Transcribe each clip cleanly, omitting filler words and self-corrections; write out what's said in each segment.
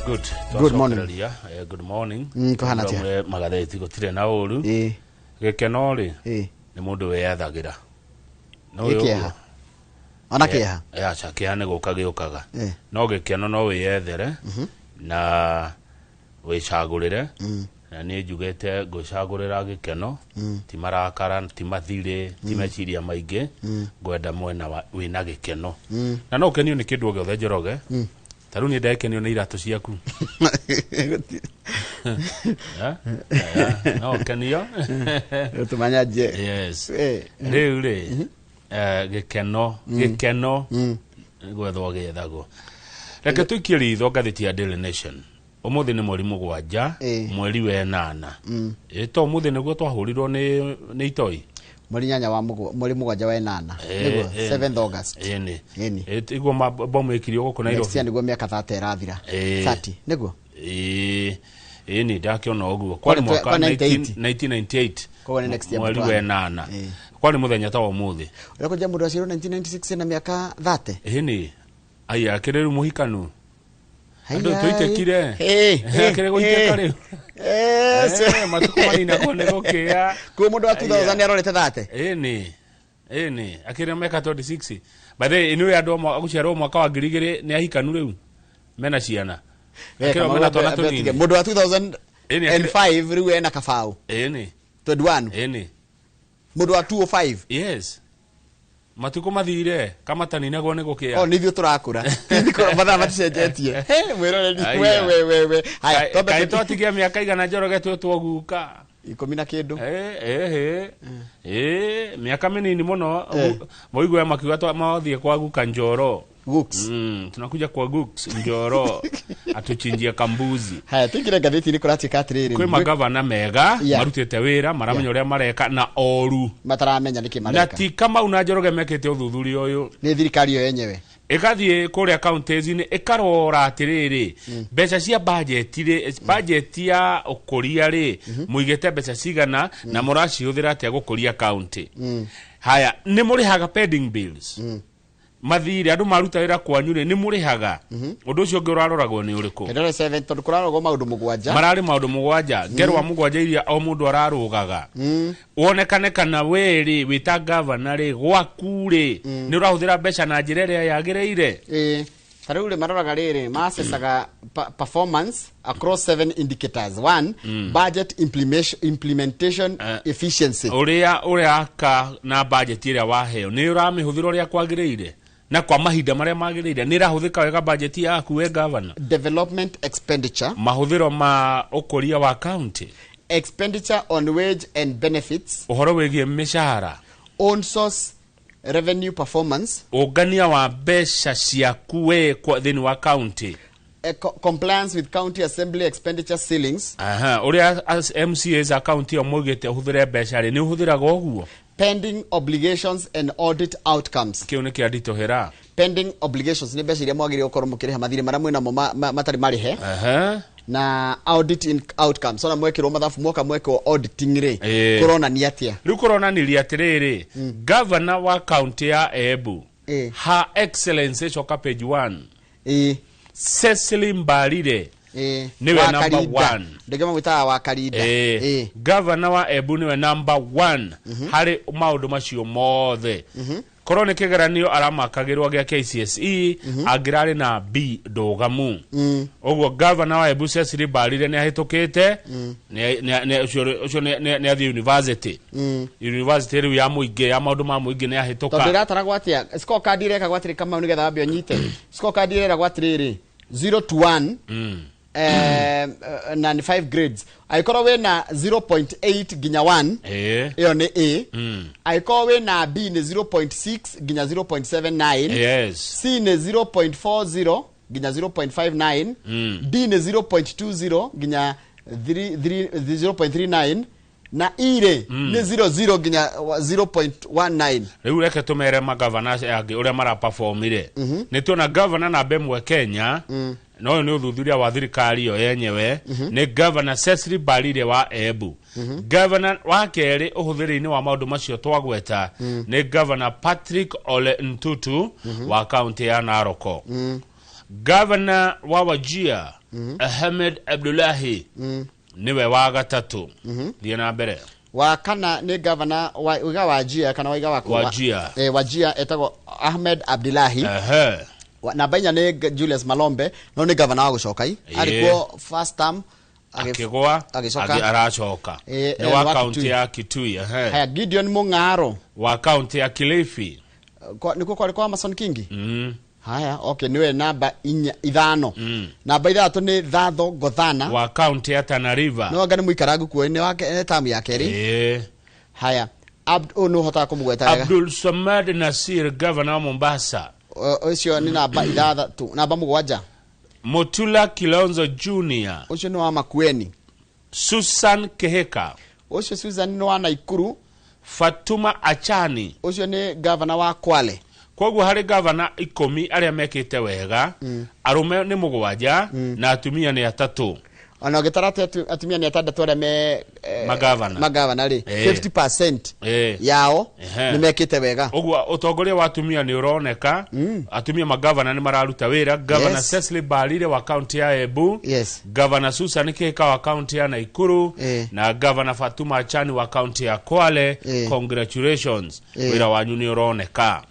Good. Good morning. Twacokereria, good morning. Kũhana atĩa? Ũmwe magathĩti gũtirĩ na ũru. Ĩĩ. Gĩkeno rĩ, Ĩĩ. nĩ mũndũ wĩyathagĩra. Nĩ Ĩ ũĩ kĩeha. ũguo? Ona kĩeha. Aca, kĩeha nĩ gũka gĩũkaga. No gĩkeno no wĩyethere na wĩcagũrĩre. Na niĩ njugĩte ngwĩcagũrĩra gĩkeno, ti marakara, ti mathirĩ, ti meciria maingĩ, ngwenda mwena wĩna gĩkeno. Na no ũkenio nĩ kĩndũ o gĩothe Njoroge. Ta rĩu niĩ ndekenio nĩ iratũ ciaku. No ũkenio. Tũmanya nje. Yes. Rĩu rĩ, gĩkeno, gĩkeno gwethwo gĩethagwo. Reke tũikie ritho ngathĩti ya Daily Nation. Ũmũthĩ nĩ mweri 7, mweri wa 8. To ũmũthĩ nĩguo twahũrirwo nĩ itoi? Mweri nyanya wa mweri 7 wa 8. Nĩguo, 7th August. Ĩni. Ĩni. Iguo bomu ĩkirio gũkũ Nairobi. Next year nĩguo mĩaka 30 ĩrathira. 30, nĩguo? Ĩni, ndakĩona ũguo. Kwarĩ mwaka Kwa 98. 1998. Koguo nĩ next year Mweri mũtwana. wa 8. Kwarĩ mũthenya ta wa ũmũthĩ. Ũrĩa kũnjia mũndũ aciarwo 1996 na mĩaka 30. Ĩni. Aya, akĩrĩ rĩu mũhikanu. Andũ Haiya. tũitĩkire. Akĩrĩ gũitĩka rĩu. Yes. Matukũ maninagwo nĩ gũkĩa. Koguo mũndũ wa 2000 nĩ arorete 30. Ĩni. Ĩni, akĩrĩ mĩaka 26. By the way, nĩ andũ a gũciarwo mwaka wa ngiri igĩrĩ nĩ ahikanu rĩu. Mena ciana. Akĩrĩ mena twana tũnini. Mũndũ wa 2005 Ĩni, akĩrĩ rĩu ena kabaũ. Ĩni. 21. Ĩni. Mũndũ wa 205. Yes. Matukũ mathire kamataninagwo nĩ gũkĩa. O nĩ ithuĩ tũrakũra. Mathaa maticenjetie. He, mwĩroreri, Aya. we, we, we, we. Haya, twambe Kaĩ twatigia mĩaka igana Njoroge twĩtwo guka. 10 na kĩndũ. Mĩaka mĩnini mũno. Moigua makiuga mathiĩ kwa guka Njoro. Gooks. Tunakuja kwa Gooks Njoro atuchinjie kambuzi. Haya, tuingire ngathĩti-inĩ kũratuĩka atĩrĩrĩ. Kwĩ magavana mega Yeah. marutĩte wĩra, maramenya ũrĩa mareka na oru. Mataramenya nĩkĩ Na mareka. ti Kamau na Njoroge mekĩte ũthuthuria ũyũ. Nĩ thirikari yo yenyewe. Ĩgathiĩ kũrĩa counties-inĩ ĩkarora atĩrĩrĩ, mbeca cia budget rĩ, budget ya ũkũria rĩ, mũigĩte mbeca cigana na mũracihũthĩra atĩa gũkũria county. Haya, nĩ mũrĩhaga pending bills. Mathirĩ andũ maruta wĩra kwanyu rĩ, nĩ mũrĩhaga. Ũndũ ũcio ũngĩ ũraroragwo nĩ ũrĩkũ? Kĩndore 7 tondũ kũraroragwo maũndũ 7. Mararĩ maũndũ 7, ngerwa 7 iria o mũndũ ararũgaga. Wonekane kana we rĩ, wĩ ta governor rĩ, gwaku rĩ, nĩ ũrahũthĩra mbeca na njĩra ĩrĩa yagĩrĩire. Ta rĩu rĩ, maroraga rĩrĩ, macecaga performance across 7 indicators. 1, budget implementation efficiency. Ũrĩa ũraka na budget ĩrĩa waheo, nĩ ũramĩhũthĩra ũrĩa kwagĩrĩire na kwa mahinda marĩa magĩrĩire, nĩ ĩrahũthĩka wega budget yaku we governor. Development expenditure. Mahũthĩro ma ũkũria wa county. Expenditure on wage and benefits. Ũhoro wĩgiĩ mĩcara. Own source revenue performance. Ũngania wa mbeca ciaku we kwa thĩinĩ wa county. Compliance with county assembly expenditure ceilings. Aha, ũrĩa as M C As a county ĩyo maugĩte ũhũthĩre mbeca rĩ, nĩ ũhũthĩraga ũguo? Pending obligations and audit outcomes. Kĩu nĩ kĩa nditũhĩra. Pending obligations nĩ mbeca iria mwagĩrĩirwo gũkorwo mũkĩrĩha mathirĩ marĩa mwĩnamo matarĩ marĩhe. Na audit in outcomes. Ona mwekĩrwo mathabu mwoka mwekwo auditing rĩ, kũronania atĩa? Rĩu kũronanirie atĩrĩrĩ, governor wa county ya Embu, Her Excellency coka page 1. Cecily Mbarire. Niwe Wa number Karinda. 1. Ndege mamwĩtaga wa Karinda. Governor wa Embu niwe number 1 harĩ maũndũ macio mothe. Korwo nĩ kĩgeranio aramakagĩrwo gĩa KCSE, angĩrarĩ na B ndũgamu. Ũguo governor wa Embu Cecily Mbarire nĩ ahĩtũkĩte, ũcio nĩ athiĩ university. University rĩu ya mũingĩ, ya maũndũ ma mũingĩ nĩ ahĩtũka. Tondũ ĩrataragwo atĩa? Scorecard ĩrekagwo atĩrĩ Kamau nĩgetha wambe ũnyite. Scorecard ĩreragwo atĩrĩrĩ, 0 to 1, na nĩ 5 grades. Angĩkorwo wĩna 0.8 nginya 1, ĩyo nĩ A. Angĩkorwo wĩna B nĩ 0.6 nginya 0.79. C nĩ 0.40 nginya 0.59. D nĩ 0.20 nginya 0.39. Na E rĩ, nĩ 0.0 nginya 0.19. Rĩu reke tũmere magavana angĩ ũrĩa maraperformire. Nĩ tuona gavana namba 1 Kenya, na ũyũ nĩ ũthuthuria wa thirikari yo yenyewe, nĩ gavana Cecily Mbarire wa Embu. Gavana wa kerĩ ũhũthĩri-inĩ wa maũndũ macio twagweta nĩ gavana Patrick Ole Ntutu wa kaunti ya Narok. Gavana wa Wajir Ahmed Abdullahi niwe wa gatatũ. Thiĩ na mbere. Wa kana nĩ gavana wa iga Wajia kana waiga wa Wajia. Wajia etagwo Ahmed Abdullahi. Namba 4 nĩ Julius Malombe, no nĩ gavana wa gũcoka i arĩ kuo first term akĩgwa, agĩcoka. Aracoka. Nĩ wa wa kaunti Kitui. ya Kitui. Haya, Gideon Mung'aro Wa kaunti ya Kilifi. Nĩkuo kwarĩ kwa Amason Kingi. Haya, okay, niwe namba 4, 5. Namba 6 nĩ Thatho Gothana Wa kaunti ya Tana River. No anga nĩ mũikarangu kuo, nĩ wake, nĩ tamu ya kerĩ. Haya, ũyũ nĩ ũhotaga kũmũgweta wega. Abdul Samad Nasir, governor wa Mombasa. Ũcio nĩ namba 6, namba 7. Mutula Kilonzo Junior. Ũcio nĩ wa Makueni. Susan Kihika. Ũcio Susan nĩ wa Naikuru. Fatuma Achani. Ũcio nĩ gavana wa Kwale. Koguo harĩ gavana 10 arĩa mekĩte wega, arũme nĩ 7 na atumia nĩ 3. Ona ũgĩtara atĩ atumia nĩ 6 arĩa me Magavana. magavana rĩ, 50% yao nĩ mekĩte wega. Ũguo ũtongoria wa atumia nĩ ũroneka. Atumia magavana nĩ mararuta wĩra. Gavana Cecily Mbarire wa kaunti ya Embu, Gavana Susan Kihika wa kaunti ya Naikuru, na Gavana Fatuma Achani wa kaunti ya Kwale. Congratulations, wĩra wanyu nĩ ũroneka.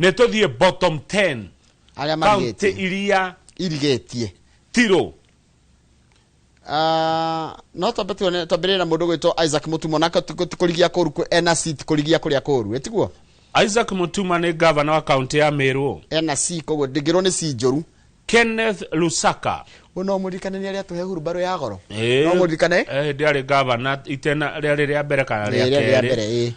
Nĩ tũthiĩ bottom 10 Arĩa kaunti marigĩtie iria irigĩtie tirũ. No twambe tuone, twambĩrĩrie na mũndũ gwĩtwo Isaac Mutuma, nake ti kũrigia kũru ena seat kũrigia kũrĩa kũru, ĩtiguo? Isaac Mutuma nĩ gavana wa kaunti ya Meru. Ena C, koguo ndingĩrwo nĩ C njũru. Kenneth Lusaka. Ũyũ no mũririkane nĩ arĩa tũhe hurumbarũ ya goro. No mũririkane? Hĩndĩ arĩ gavana itena rĩarĩ rĩa mbere kana rĩa Rĩrĩa rĩa kerĩ. mbere, ĩĩ.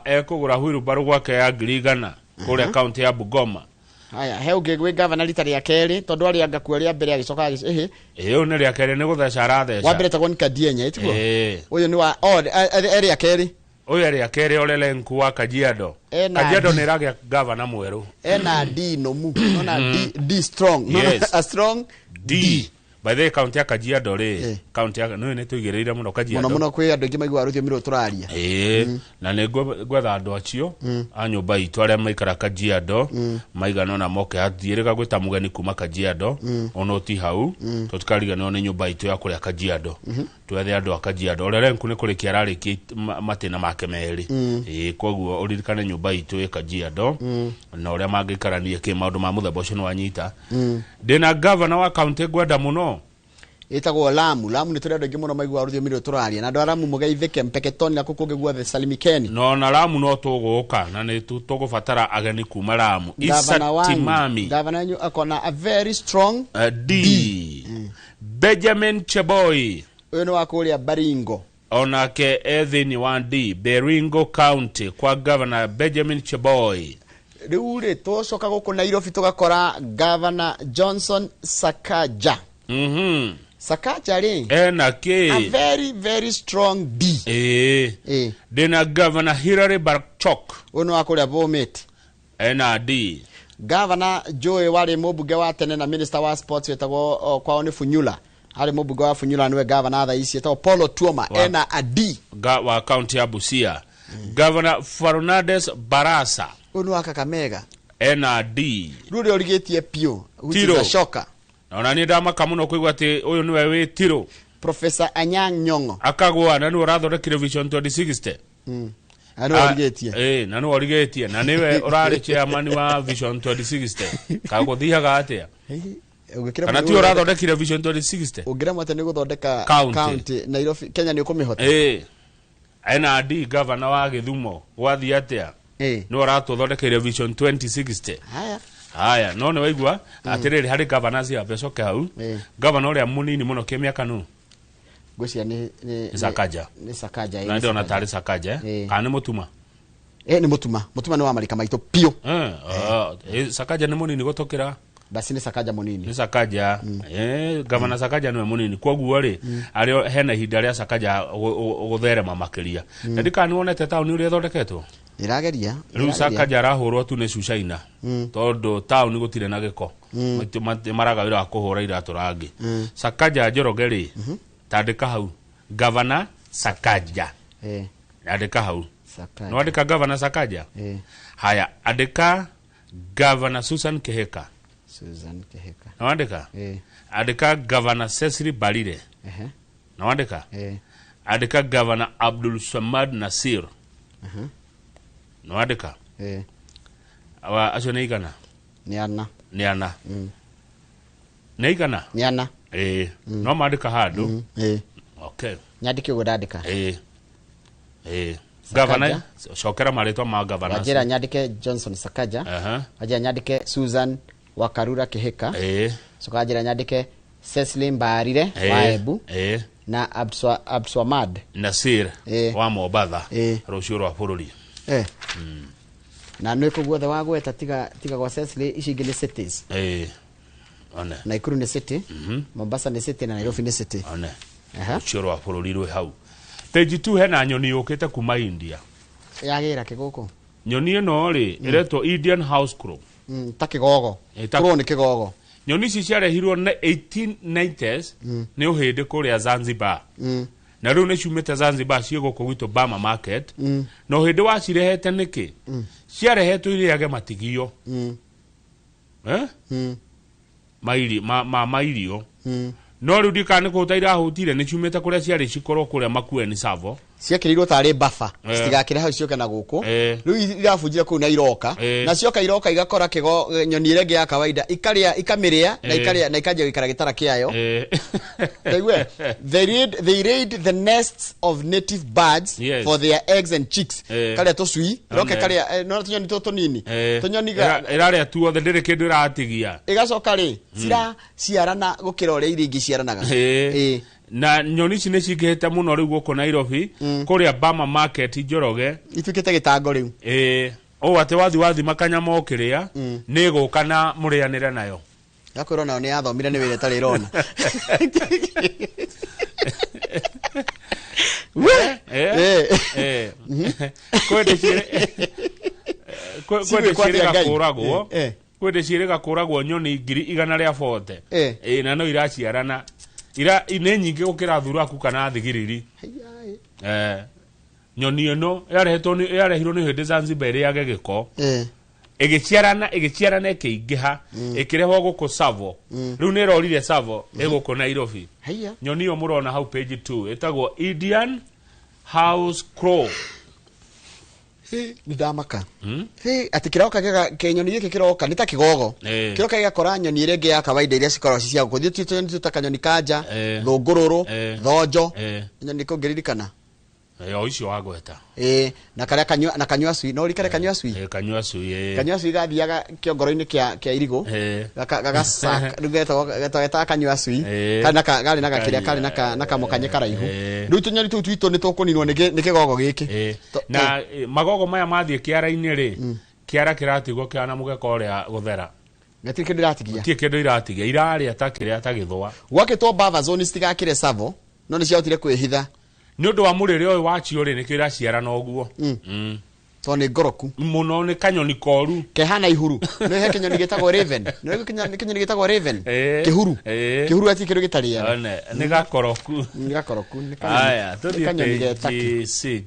Ekũgũra wheelbarrow gwake ya 100,000 kũrĩa kaunti ya Bungoma. Haya, he ũngĩ gwĩ gavana rita rĩa kerĩ, tondũ arĩ anga kuo rĩa mbere agĩcoka ĩhĩ. Ĩĩ, ũyũ nĩ rĩa kerĩ, nĩ gũtheca aratheca. Wa mbere etagwo nĩ Kadienya, ĩtiguo? Ĩĩ. Ũyũ nĩ wa, oh, rĩa kerĩ. Ũyũ rĩa kerĩ, Ole Lenku wa Kajiado. Ena Kajiado D. nĩ ĩragĩa gavana mwerũ. Ena D nomu, nona D, D strong. Nona a strong D. By the way, kaunti ya Kajiado rĩ, kaunti ya nĩ tũigĩrĩire mũno Kajiado. Mũno mũno kwĩ andũ aingĩ maiguaga rũthiomi rũrũ tũraria. Ĩĩ, na nĩ ngwetha andũ acio a nyũmba itũ arĩa maikara Kajiado maigana ona moke hathiĩrĩga gwĩta mũgeni kuma Kajiado, ona ũti hau tũtikariganĩrwo nĩ nyũmba itũ ya kũrĩa Kajiado. Twethe andũ a Kajiado. Ole Lenku nĩ kũrĩkia ararĩkia matĩna make merĩ. Ĩĩ, koguo ũririkane nyũmba itũ ĩ Kajiado na ũrĩa mangĩikarania kĩ maũndũ ma mũthemba ũcio nĩ wanyita. Ndĩna gavana wa kaunti ngwenda mũno. Ĩtagwo Lamu. Lamu nĩ tũrĩ andũ aingĩ mũno maiguaga rũthiomi rũrũ tũraria, na andũ a Lamu mũgeithĩke Mpeketoni na kũu kũngĩ guothe, salimikeni. No na Lamu no tũgũka na nĩ tũgũbatara ageni kuma Lamu. Isa Gavana wanyu, Timami. gavana wanyu akona a very strong D. Benjamin Cheboi. Ũyũ nĩ wa kũrĩa Baringo. Onake e thĩinĩ wa D, Baringo County kwa Governor Benjamin Cheboi. Rĩu rĩ, tũcoka gũkũ Nairobi tũgakora Governor Johnson Sakaja. Sakaja rĩ, Ena a kĩ? very very strong D. Ĩĩ. Ndĩna Governor Hilary Barchok. Ũyũ nĩ wa kũrĩa Bomet. Ena D. Governor Joe warĩ mũmbunge wa tene na minister wa sports wetagwo, kwao nĩ Funyula, arĩ mũmbunge wa Funyula, nĩwe governor thaa ici, etagwo Paul Otuoma. Ena a D. Wa county ya Busia. Governor Fernandes Barasa. Ũyũ nĩ wa Kakamega. Ena D. Rĩu ũrĩa ũrigĩtie piũ, which is Tiro. a shocker. Na ona niĩ ndamaka mũno kũigua atĩ ũyũ nĩwe wĩ Tiro. Professor Anyang' Nyong'o. Akagwa na nĩwe ũrathondekire Vision 2060. Na nĩwe ũrigĩtie. Na nĩwe ũrigĩtie na nĩwe ũrarĩ chairman wa Vision 2060. Kagũthiaga atĩa? Ũngĩkĩremwo Kana nĩ ti ũrathondekire Vision 2060? Ũngĩremwo atĩa nĩ gũthondeka County. county Nairobi Kenya nĩ ũkũmĩhota? Ĩĩ. Ena D governor wa Gĩthumo gwathiĩ atĩa? Nĩwe ũratũthondekeire Vision 2060. Haya. Haya, no nĩ waigua atĩrĩrĩ, harĩ governors ya mbecoke hau. Governor ũrĩa mũnini mũno kĩmĩaka nũ? Ngwĩciria nĩ Nĩ Sakaja. Nĩ Sakaja, ĩĩ, Na nĩ ndĩrona Sakaja. tarĩ Sakaja, eh? Kana nĩ Mũtuma? Nĩ Mũtuma. Mũtuma nĩ wa marika maitũ piũ. Sakaja nĩ mũnini gũtũkĩra. Basi nĩ Sakaja mũnini. Nĩ Sakaja. Gavana Sakaja nĩwe mũnini, koguo rĩ, arĩ hena ihinda rĩa Sakaja gũtherema makĩria. Na ndikana nĩwonete taũni ũrĩa ĩthondeketwo. Ĩrageria. Rĩu Ĩrageria. Sakaja arahũrwo tu nĩ Cucaina tondũ taũni gũtirĩ na gĩko. Maraga wĩra wa kũhũra iratũ rangi. Sakaja Njoroge rĩ, tandĩka hau Gavana Sakaja. Andĩka hau. Sakaja. Nĩ wandĩka Gavana Sakaja? Haya, andĩka Gavana Susan Kihika. Susan Kihika. Nĩwandĩka? Ĩĩ. Andĩka Governor Cecily Mbarire. Nĩwandĩka? Ĩĩ. Andĩka Governor Abdul Samad Nasir. Nĩwandĩka? Ĩĩ. Awa, acio nĩ igana? Nĩ ana. Nĩ ana. Nĩ igana? Nĩ ana. Ĩĩ. No mandĩka handũ. Ĩĩ. Okay. Nyandĩke ũguo ndandĩka. Ĩĩ. Ĩĩ. Sakaja. Governor, cokera marĩtwa ma governors. Wanjĩra nyandĩke Johnson Sakaja. Wanjĩra nyandĩke Susan Wakarura Kihika. Ĩĩ. Coka wanjĩra nyandĩke Cecily Mbarire wa Ĩĩ. Embu Ĩĩ. na Abdulswamad Nasir Ĩĩ. wa Mombatha. Ĩĩ. Rũciũ rwa bũrũri. Na nĩ kũ guothe wagweta tiga gwa Cecily, ici ingĩ nĩ cities. Ĩĩ. One. Nakuru nĩ city, Mombasa nĩ city na Nairobi nĩ city. One. Aha. Rũciũ rwa bũrũri rwĩ hau. Page 2 hena nyoni yũkĩte kuma India. Yagĩra kĩgũkũ. Nyoni ĩno rĩ ĩretwo Indian house crow. Ta kĩgogo. Crow nĩ kĩgogo. Nyoni ici ciarehirwo na 1890s nĩ ũhĩndĩ kũrĩa Zanzibar. Na rĩu nĩ ciumĩte Zanzibar ciĩ gũkũ gwitũ Bama Market. Na ũhĩndĩ wacirehete nĩkĩ? Ciarehetwo irĩage matigio. Eh? Mairi, ma mairio. No rĩu ndikana nĩ kũhũta irahũtire, nĩ ciumĩte kũrĩa ciarĩ cikorwo kũrĩa Makueni Savo. Ciekĩrirwo tarĩ buffer, citigakĩre hau ciũke na gũkũ. Rĩu irabunjire kũu na iroka. Na cioka iroka igakora kĩgo nyoni ĩrĩa ĩngĩ ya kawaida, ikarĩa, ikamĩrĩa, na ikarĩa, na ikanjia gũikara gĩtara kĩayo. Ndaigua, they raid the nests of native birds for their eggs and chicks. Karĩa tũcui, iroka karĩa, no tũnyoni tũtũ tũnini. Tũnyoni ga- Ĩrarĩa tuothe, ndĩrĩ kĩndũ ĩratigia. Ĩgacoka rĩ, ciraciarana gũkĩra ũrĩa iria ingĩ ciaranaga. Na nyoni ici nĩ cingĩhĩte mũno rĩu gũkũ Nairobi, kũrĩa Bama Market Njoroge. Ituĩkĩte gĩtango rĩu. Ũũ atĩ wathi wathima kanyama ũkĩrĩa, nĩ ĩgũka na mũrĩanĩre nayo. Gakwĩrwo nayo nĩ yathomire nĩ wĩra ĩtarĩ ĩrona. Kwĩ ndĩ Cigwĩkwo atĩa ciĩrĩga Ngai? kũragwo. Kwĩ ndĩ ciĩrĩga kũragwo nyoni ngiri igana rĩa bote. Na no iraciarana. Ira nĩ nyingĩ gũkĩra thuraku kana thigiriri. Nyoni ĩno yarehirwo nĩ hĩndĩ Zanzibar ĩrĩage gĩko. Ĩgĩciarana, ĩgĩciarana ĩkĩingĩha, ĩkĩrehwo gũkũ Tsavo. Rĩu nĩ ĩrorire Tsavo, ĩ gũkũ Nairobi. Nyoni ĩyo mũrona hau page 2 ĩtagwo Indian House Crow. Nĩ ndamaka. Atĩ kĩroka gĩga, nyoni gĩkĩ kĩroka nĩ ta kĩgogo. Kĩroka gĩgakora nyoni ĩrĩa ĩngĩ ya kawaida iria cikoragwo ci cia gũkũ. Ithuĩ tũnyoni tũta kanyoni kanja, thũngũrũrũ, thonjo. Nyoni kũngĩririkana. O icio wagweta. Na karĩa kanyua, na kanyua cui. No ũririkane kanyua cui? Kanyua cui, Kanyua cui gathiaga kĩongoro-inĩ kĩa irigũ. Gagaca, rĩu getagwo kanyua cui. Karĩ na ka, karĩ na gakĩrĩa, karĩ na ka, na kamũkanye karaihu. Rĩu tũnyoni tũu twitũ nĩ tũkũninwo nĩ kĩgogo gĩkĩ. Na, magogo maya mathiĩ kĩara-inĩ rĩ, kĩara kĩratigwo kĩhana mũgeka ũrĩa gũthera. Gũtirĩ kĩndũ iratigia. Gũtirĩ kĩndũ iratigia, irarĩa ta kĩrĩa ta gĩthũa. Gwakĩtwo buffer zone citigakĩre Tsavo, no nĩ ciahotire kwĩhitha. Nĩ ũndũ wa mũrĩre ũyũ wacio rĩ, nĩkĩo iraciarana ũguo. Tondũ nĩ ngoroku. Mũno nĩ kanyoni koru. Kehana ihuru. Nĩ he kĩnyoni gĩtagwo Raven. Nĩ he kĩnyoni gĩtagwo Raven. Kĩhuru. Kĩhuru hatirĩ kĩndũ gĩtarĩaga. One, nĩ gakoroku. Nĩ gakoroku, nĩ kanyoni. Aya, tũthiĩ Nĩ kanyoni page getaki. 6.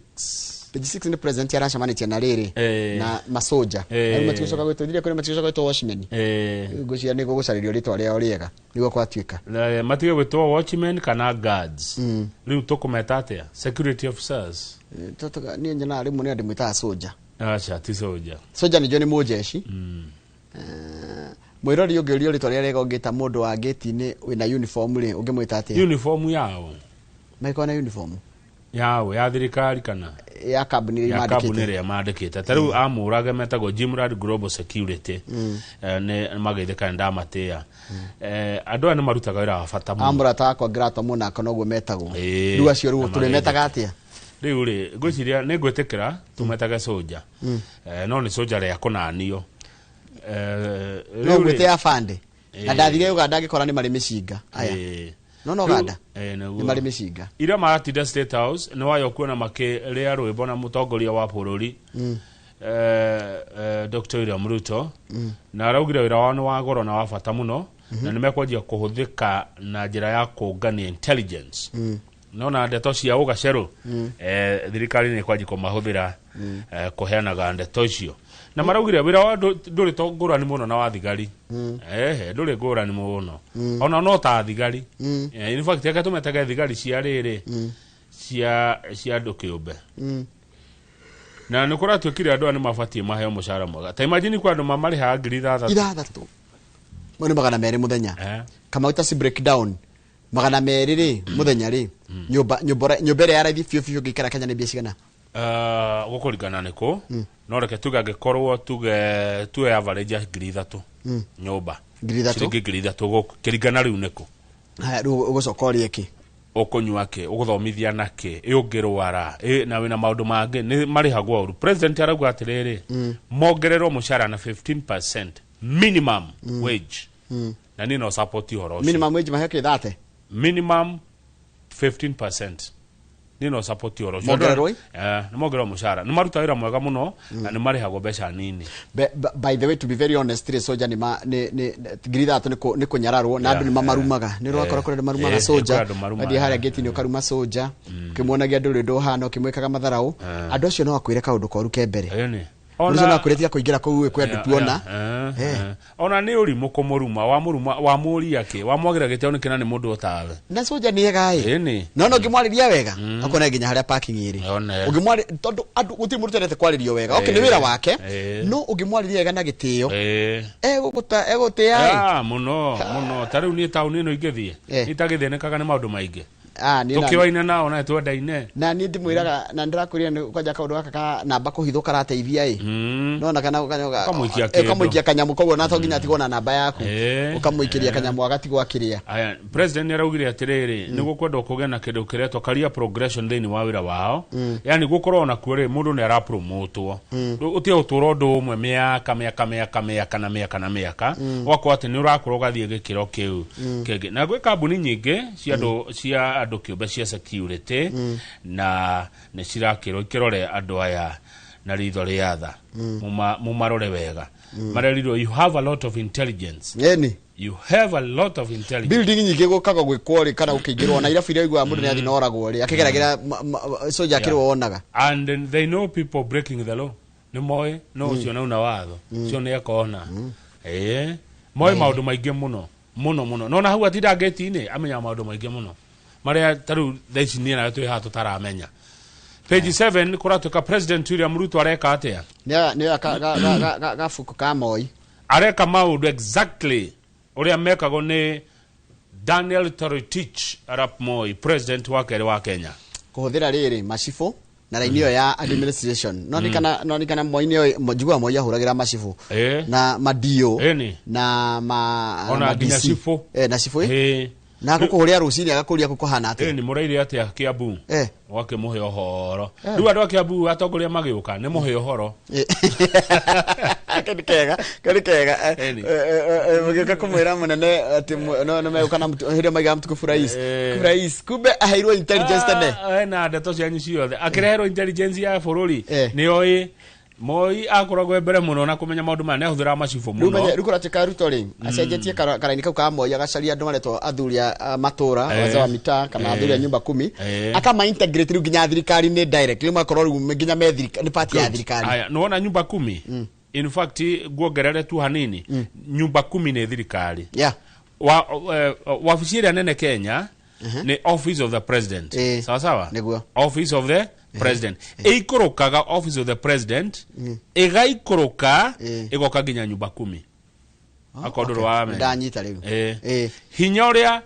Page 6 nĩ president aracemanĩtie na rĩrĩ, na masoja. Rĩu matigũcoka gwĩtwo, thire kũrĩ matigũcoka gwĩtwo watchmen. Rĩu ngwĩciria nĩ gũgũcarĩrio rĩtwa rĩao rĩega, nĩguo gwatuĩka. Matige gwĩtwo watchmen kana guards. Rĩu tũkũmeta atĩa? Security officers. Niĩ nyonaga rĩmwe nĩ andũ mwĩtaga soja. Aca, ti soja. Soja nĩnjũĩ nĩ mũjeshi. Mwĩrori ũngĩũrio rĩtwa rĩrĩa rĩega ũngĩta mũndũ wa gate-inĩ wĩna uniform rĩ, ũngĩmwĩta atĩa? Uniform yao. Magĩkorwo na uniform? Yao, ya thirikari kana? Ya kambuni ĩrĩa Ya mandĩkĩte. kambuni ĩrĩa mandĩkĩte. Ta rĩu amũrage metagwo Jimrad Global Security. Nĩ mageithĩka nĩ ndamatĩa. Andũ aya nĩ marutaga wĩra wa bata mũno. Amũrata wakwa ngĩratwa mũnako noguo metagwo. Rĩu acio rĩu Na tũrĩmetaga mageithĩka. atĩa? Rĩu rĩ, ngwĩciria nĩ ngwĩtĩkĩra tũmetage soja. No nĩ soja rĩa kũnanio. No Rĩu rĩ- ngwĩte afande. Na ndathire Uganda ngĩkora nĩ marĩ mĩcinga. Aya. No, no, Rĩu, Uganda. nĩguo. Nĩ marĩ mĩcinga. Ira maratinda State House nĩ wayo kuona makĩrĩa rwĩmbo na mũtongoria wa bũrũri. Dr. William Ruto. Na araugire wĩra wao nĩ wa goro na wa bata mũno. Na nĩ mekwanjia kũhũthĩka na njĩra ya kũngania intelligence. Nona ndeto cia ũgacerũ, thirikari nĩ kwanji kũmahũthĩra, kũheanaga ndeto icio, na maraugire wĩra wao ndũrĩ to ngũrani mũno na wa thigari. Ehe, ndũrĩ ngũrani mũno, ona no ta thigari. In fact, reke tũmetage thigari cia rĩrĩ, cia andũ kĩũmbe. Na nĩ kũratuĩkire andũ aya nĩ mabatiĩ maheo mũcara mwega. Ta imagine, kwa andũ mamarĩhaga 6,000. 6 mo nĩ 200 mũthenya. Kamau, ta breakdown, 200 rĩ mũthenya rĩ, nyũmba ĩrĩa ya raithi biũ biũ ũngĩikara Kenya nĩ mbia cigana? Gũkũringana nĩ kũ, no reke tuge angĩkorwo tuge tuge average ya 3,000 nyũmba. 3,000. Ciringi 3,000, gũkĩringana rĩu nĩkũ. Haya, rĩu ũgũcoka ũrĩe kĩ? Ũkũnyua kĩ? Ũgũthomithia na kĩ? Ĩ ũngĩrwara ĩ na wĩna maũndũ mangĩ nĩ marĩhagwo ũru. President arauga atĩrĩrĩ, mongererwo mũcara na 15% minimum wage, na niĩ no support ũhoro ũcio. Minimum wage maheo kĩ, 30? Minimum 15%, niĩ no support ũhoro ũcio. Mongererwo ĩ? Nĩ mongererwo mũcara, nĩ maruta wĩra mwega mũno na nĩ marĩhagwo mbeca nini. By the way, to be very honest rĩ, soja nĩ ma nĩ 3,000 nĩ kũnyararwo na andũ nĩ mamarumaga. Nĩ ũrakora kũrĩ andũ marumaga soja. Kũrĩ andũ marumaga. Wathiĩ harĩa gate-inĩ ũkaruma soja, ũkĩmuonagia ndũrĩ ũndũ ũhana, ũkĩmwĩkaga matharaũ. Andũ acio no akwĩre kaũndũ koru ke mbere. Ĩni. Mũndũ ũcio no akwĩre tiga kũingĩra kũu ĩ, kwĩ andũ tuona. Ona nĩ ũrimũ kũmũruma, wamũruma wamũria kĩ, wamwagĩra gĩtĩo nĩ kĩna nĩ mũndũ otawe. Na soja nĩ ega ĩ. Ĩni. No ũngĩmwarĩria wega, akona nginya harĩa parking ĩrĩ. One. Ũngĩmwarĩ, tondũ andũ gũtirĩ mũndũ ũtendete kwarĩrio wega. Okay, nĩ wĩra wake. No ũngĩmwarĩria wega na gĩtĩo, egũtĩa ĩ. Ah, mũno mũno. Ta rĩu niĩ taũni ĩno ingĩthiĩ, itagĩthĩnĩkaga nĩ maũndũ maingĩ. Ah, niĩ na- Tũkĩoine nao na twendaine. Na niĩ ndimwĩraga na ndĩrakwĩrire nĩ kwanja kaũndũ gaka ka namba kũhithwo karateithia ĩ. Nona kana Ũkamũikia kĩndũ. Ũkamũikia kanyamũ, koguo na to nginya atigwo na namba yaku. Ũkamũikĩria kanyamũ agatigwo akĩrĩa. Aya, president nĩ araugire atĩrĩrĩ, nĩ gũkwendwo kũgĩe na kĩndũ kĩretwo career progression thĩinĩ wa wĩra wao, yani gũkorwo ona kuo rĩ, mũndũ nĩ arapromotwo, ũtige gũtũra ũndũ ũmwe mĩaka mĩaka mĩaka mĩaka na mĩaka na mĩaka, ũgakorwo atĩ nĩ ũrakũra ũgathiĩ gĩkĩro kĩu kĩngĩ. Na gwĩ kambuni nyingĩ cia andũ kĩũmbe cia security, na nĩ cirakĩrwo ikĩrore andũ aya na ritho rĩa tha. Mumarore wega. Marerirwo, "You have a lot of intelligence." Ĩni. You have a lot of intelligence. Building nyingĩ gũkaga gwĩkwo rĩ, kana gũkĩingĩrwo na irabu iria ũiguaga mũndũ nĩ athiĩ na oragwo rĩ, akĩgeragĩra soja akĩrwo wonaga. And then they know people breaking the law. Nĩ moĩ no ũcio nauna watho ũcio nĩ ekona. Ĩĩ, moĩ maũndũ maingĩ mũno mũno mũno. No na hau atinda ngĩti-inĩ amenyaga maũndũ maingĩ mũno marĩa ta rĩu thaa ici niĩ nawe twĩ haha tũtaramenya. Page 7, kũratuĩka President William Ruto areka atĩa? Nĩ gabuku ka Moi. Areka maũndũ exactly ũrĩa mekagwo nĩ Daniel Toroitich arap Moi, president wa kerĩ wa Kenya. Kũhũthĩra rĩrĩ macibũ na raini ĩyo ya administration, no nikana Moi nĩoĩ, njiguaga Moi ahũragĩra macibũ na madio na ma Ona ma nginya DC. cibũ. Na cibũ ĩ. Na agũkũhũrĩra rũcinĩ agakũria kũhana atĩa. Nĩ mũraire atĩa Kiambu? Wakĩmũhe ũhoro. Rĩu andũ a Kiambu atongoria magĩũka nĩ mũhe ũhoro. Kau nĩ kega, kau nĩ kega. Ĩni. Mũgĩũka kũmwĩra mũnene atĩ no no megũka na hĩndĩ ĩyo maigaga mũtukufu rais. Rais kumbe aheirwo intelligence tene. Ah, ena ndeto cianyu ciothe, akĩreherwo intelligence ya bũrũri. Nĩ oĩ Moi akoragwo e mbere mũno na kũmenya maũndũ maya, nĩ ahũthĩraga macibũ Rĩu menye mũno. Rĩu kũratuĩka Ruto rĩ, acenjetie karaini kau ka Moi, agacaria andũ maretwo athuri a matũra, wazee wa mitaa kana athuri a nyumba kumi, akama integrate rĩu nginya thirikari-inĩ direct. Rĩu makorwo rĩu nginya me nĩ part ya thirikari. Aya, nĩwona nyumba kumi, in fact nguongerere tu hanini, nyumba kumi nĩ thirikari. Wabici ĩrĩa nene Kenya nĩ Office of the President. Sawa sawa. Nĩguo. Office of the President ĩikũrũkaga, Office of the President ĩgaikũrũka, ĩgoka nginya nyumba kumi, akorwo ndũrĩ wamenya. Ndanyita rĩu. Hinya ũrĩa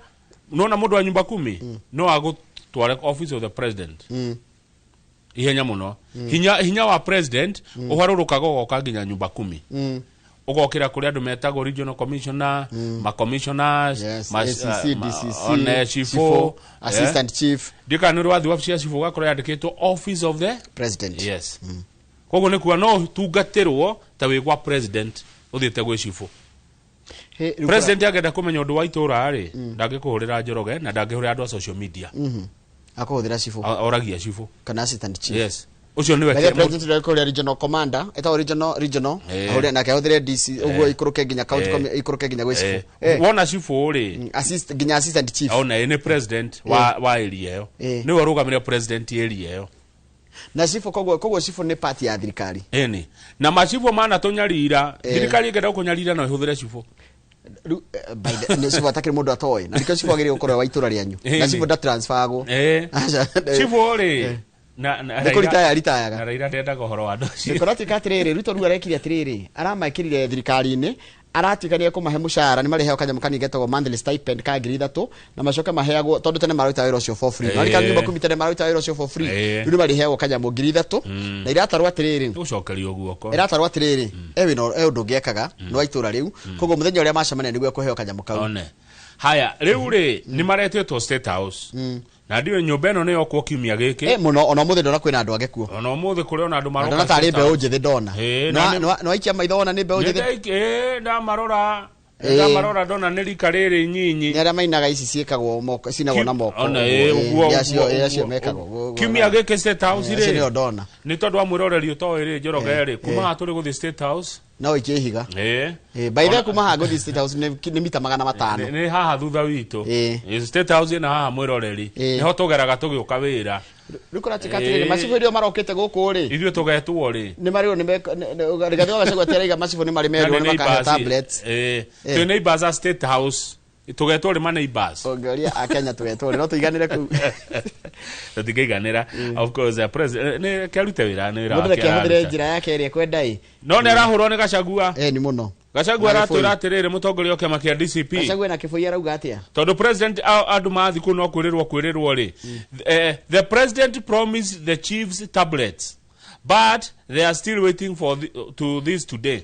nona mũndũ wa nyumba kumi no agũtware Office of the President ihenya mũno. Hinya wa president ũharũrũkaga ũgoka nginya nyumba kumi, ũgokĩra kũrĩ andũ metagwo regional commissioner, ma commissioners, ACC, DCC, one chifu, chifu, assistant chief. Ndikana nĩ ũrĩ wathiĩ wabici ya chifu ũgakora yandĩkĩtwo Office of the President. Yes. Koguo nĩ kuga no ũtungatĩrwo ta wĩ gwa president ũthiĩte gwĩ chifu. Rĩu President angĩenda kũmenya ũndũ wa itũra rĩ, ndangĩkũhũrĩra Njoroge na ndangĩhũrĩra andũ a social media. Akũhũthĩra chifu. Oragia chifu. Kana assistant chief. Yes. Ũcio nĩwe By the president rä kå regional commander etagwo regional ahũre nake ahũthĩre DC ũguo ikũrũke nginya county ikũrũke nginya gwĩ cibũ. Wona cibũ rĩ, assist nginya assistant chief. Ona nĩ president wa area ĩyo, nĩwe ũrũgamĩrĩire president area ĩyo. Na cibũ koguo cibũ nĩ part ya thirikari. Ĩni na macibũ mana tũnyarira, thirikari ĩngĩenda gũkũnyarira no ĩhũthĩre cibũ. Rĩu by the nĩ cibũ atakĩrĩ mũndũ atoĩ, na nĩkĩo cibũ agĩrĩirwo gũkorwo wa itũra rĩanyu, na cibũ ndatransferagwo. Cibũ rĩ, na nĩ kũritaya ritayaga. Na Raila ndendaga ũhoro wa andũ acio. Nĩkũratuĩka atĩrĩrĩ, Ruto rĩu arekire atĩrĩrĩ, aramekĩrire thirikari-inĩ, aratuĩka nĩ ekũmahe mũcara, nĩ marĩheo kanyamũ kanini getagwo monthly stipend ka 3,000, na macoke maheagwo, tondũ tene marutaga wĩra ũcio for free. Marika nyumba kumi tene marutaga wĩra ũcio for free. Rĩu nĩ marĩheagwo kanyamũ 3,000, na iratarwo atĩrĩrĩ, gũcokerio guoko. Iratarwo atĩrĩrĩ, wĩna ũndũ ũngĩ ekaga, nĩ wa itũra rĩu, koguo mũthenya ũrĩa macemania nĩguo ekũheo kanyamũ kau. One. Haya, rĩu rĩ, nĩ maretĩtwo State House. Na ndiũĩ nyũmba ĩno nĩ yokwo kiumia gĩkĩ. Mũno, ona ũmũthĩ ndona kwĩna andũ angĩ kuo. Ona ũmũthĩ kũrĩ ona andũ maroka. Ndona tarĩ mbeũ njĩthĩ ndona. No aikia maitho wona nĩ mbeũ njĩthĩ. Ndamarora. Ndamarora ndona nĩ rika rĩrĩ nyinyi. Nĩ arĩa mainaga ici ciĩkagwo moko, cinagwo na moko. Ona ũguo. Acio mekagwo. Kiumia gĩkĩ State House rĩ. Acio nĩo ndona. Nĩ tondũ wa mwĩroreri ũtoĩ rĩ, Njoroge rĩ, kuma haha tũrĩ gũthiĩ State House. No ikie ihiga. By the way, kuma haha gũthiĩ State House nĩ mita 500. Nĩ haha thutha witũ. State House ĩna haha mwĩroreri. Nĩho tũgeraga tũgĩũka wĩra. Rĩu kũratuĩka atĩrĩrĩ, macibũ iria marokĩte gũkũ rĩ. Ithuĩ tũgetwo rĩ. Nĩ marĩrwo nĩ Rigathĩ wa Gachagua ti araiga macibũ nĩ marĩ merirwo nĩ makaheo tablets. Twĩ neighbors a State House. Tũgetwo rĩ ma neighbors. Ũngĩũria a Kenya tũgetwo rĩ, no tũiganĩre kũu. Tũtingĩiganĩra. Of course, president nĩ kĩarute wĩra, nĩ wĩra Mũndũ wake reke ahũthĩre araruta. njĩra yake ĩrĩa ekwenda ĩ. No nĩ arahũrwo nĩ Gachagua. Nĩ mũno. Gachagua Na aratwĩra Gĩbũi. atĩrĩrĩ, mũtongoria wa kĩama kĩa DCP. Gachagua na Kĩbũi arauga atĩa? Tondũ president andũ mathiĩ kũu no kwĩrĩrwo rĩ. The president promised the chiefs tablets, but they are still waiting for to this today.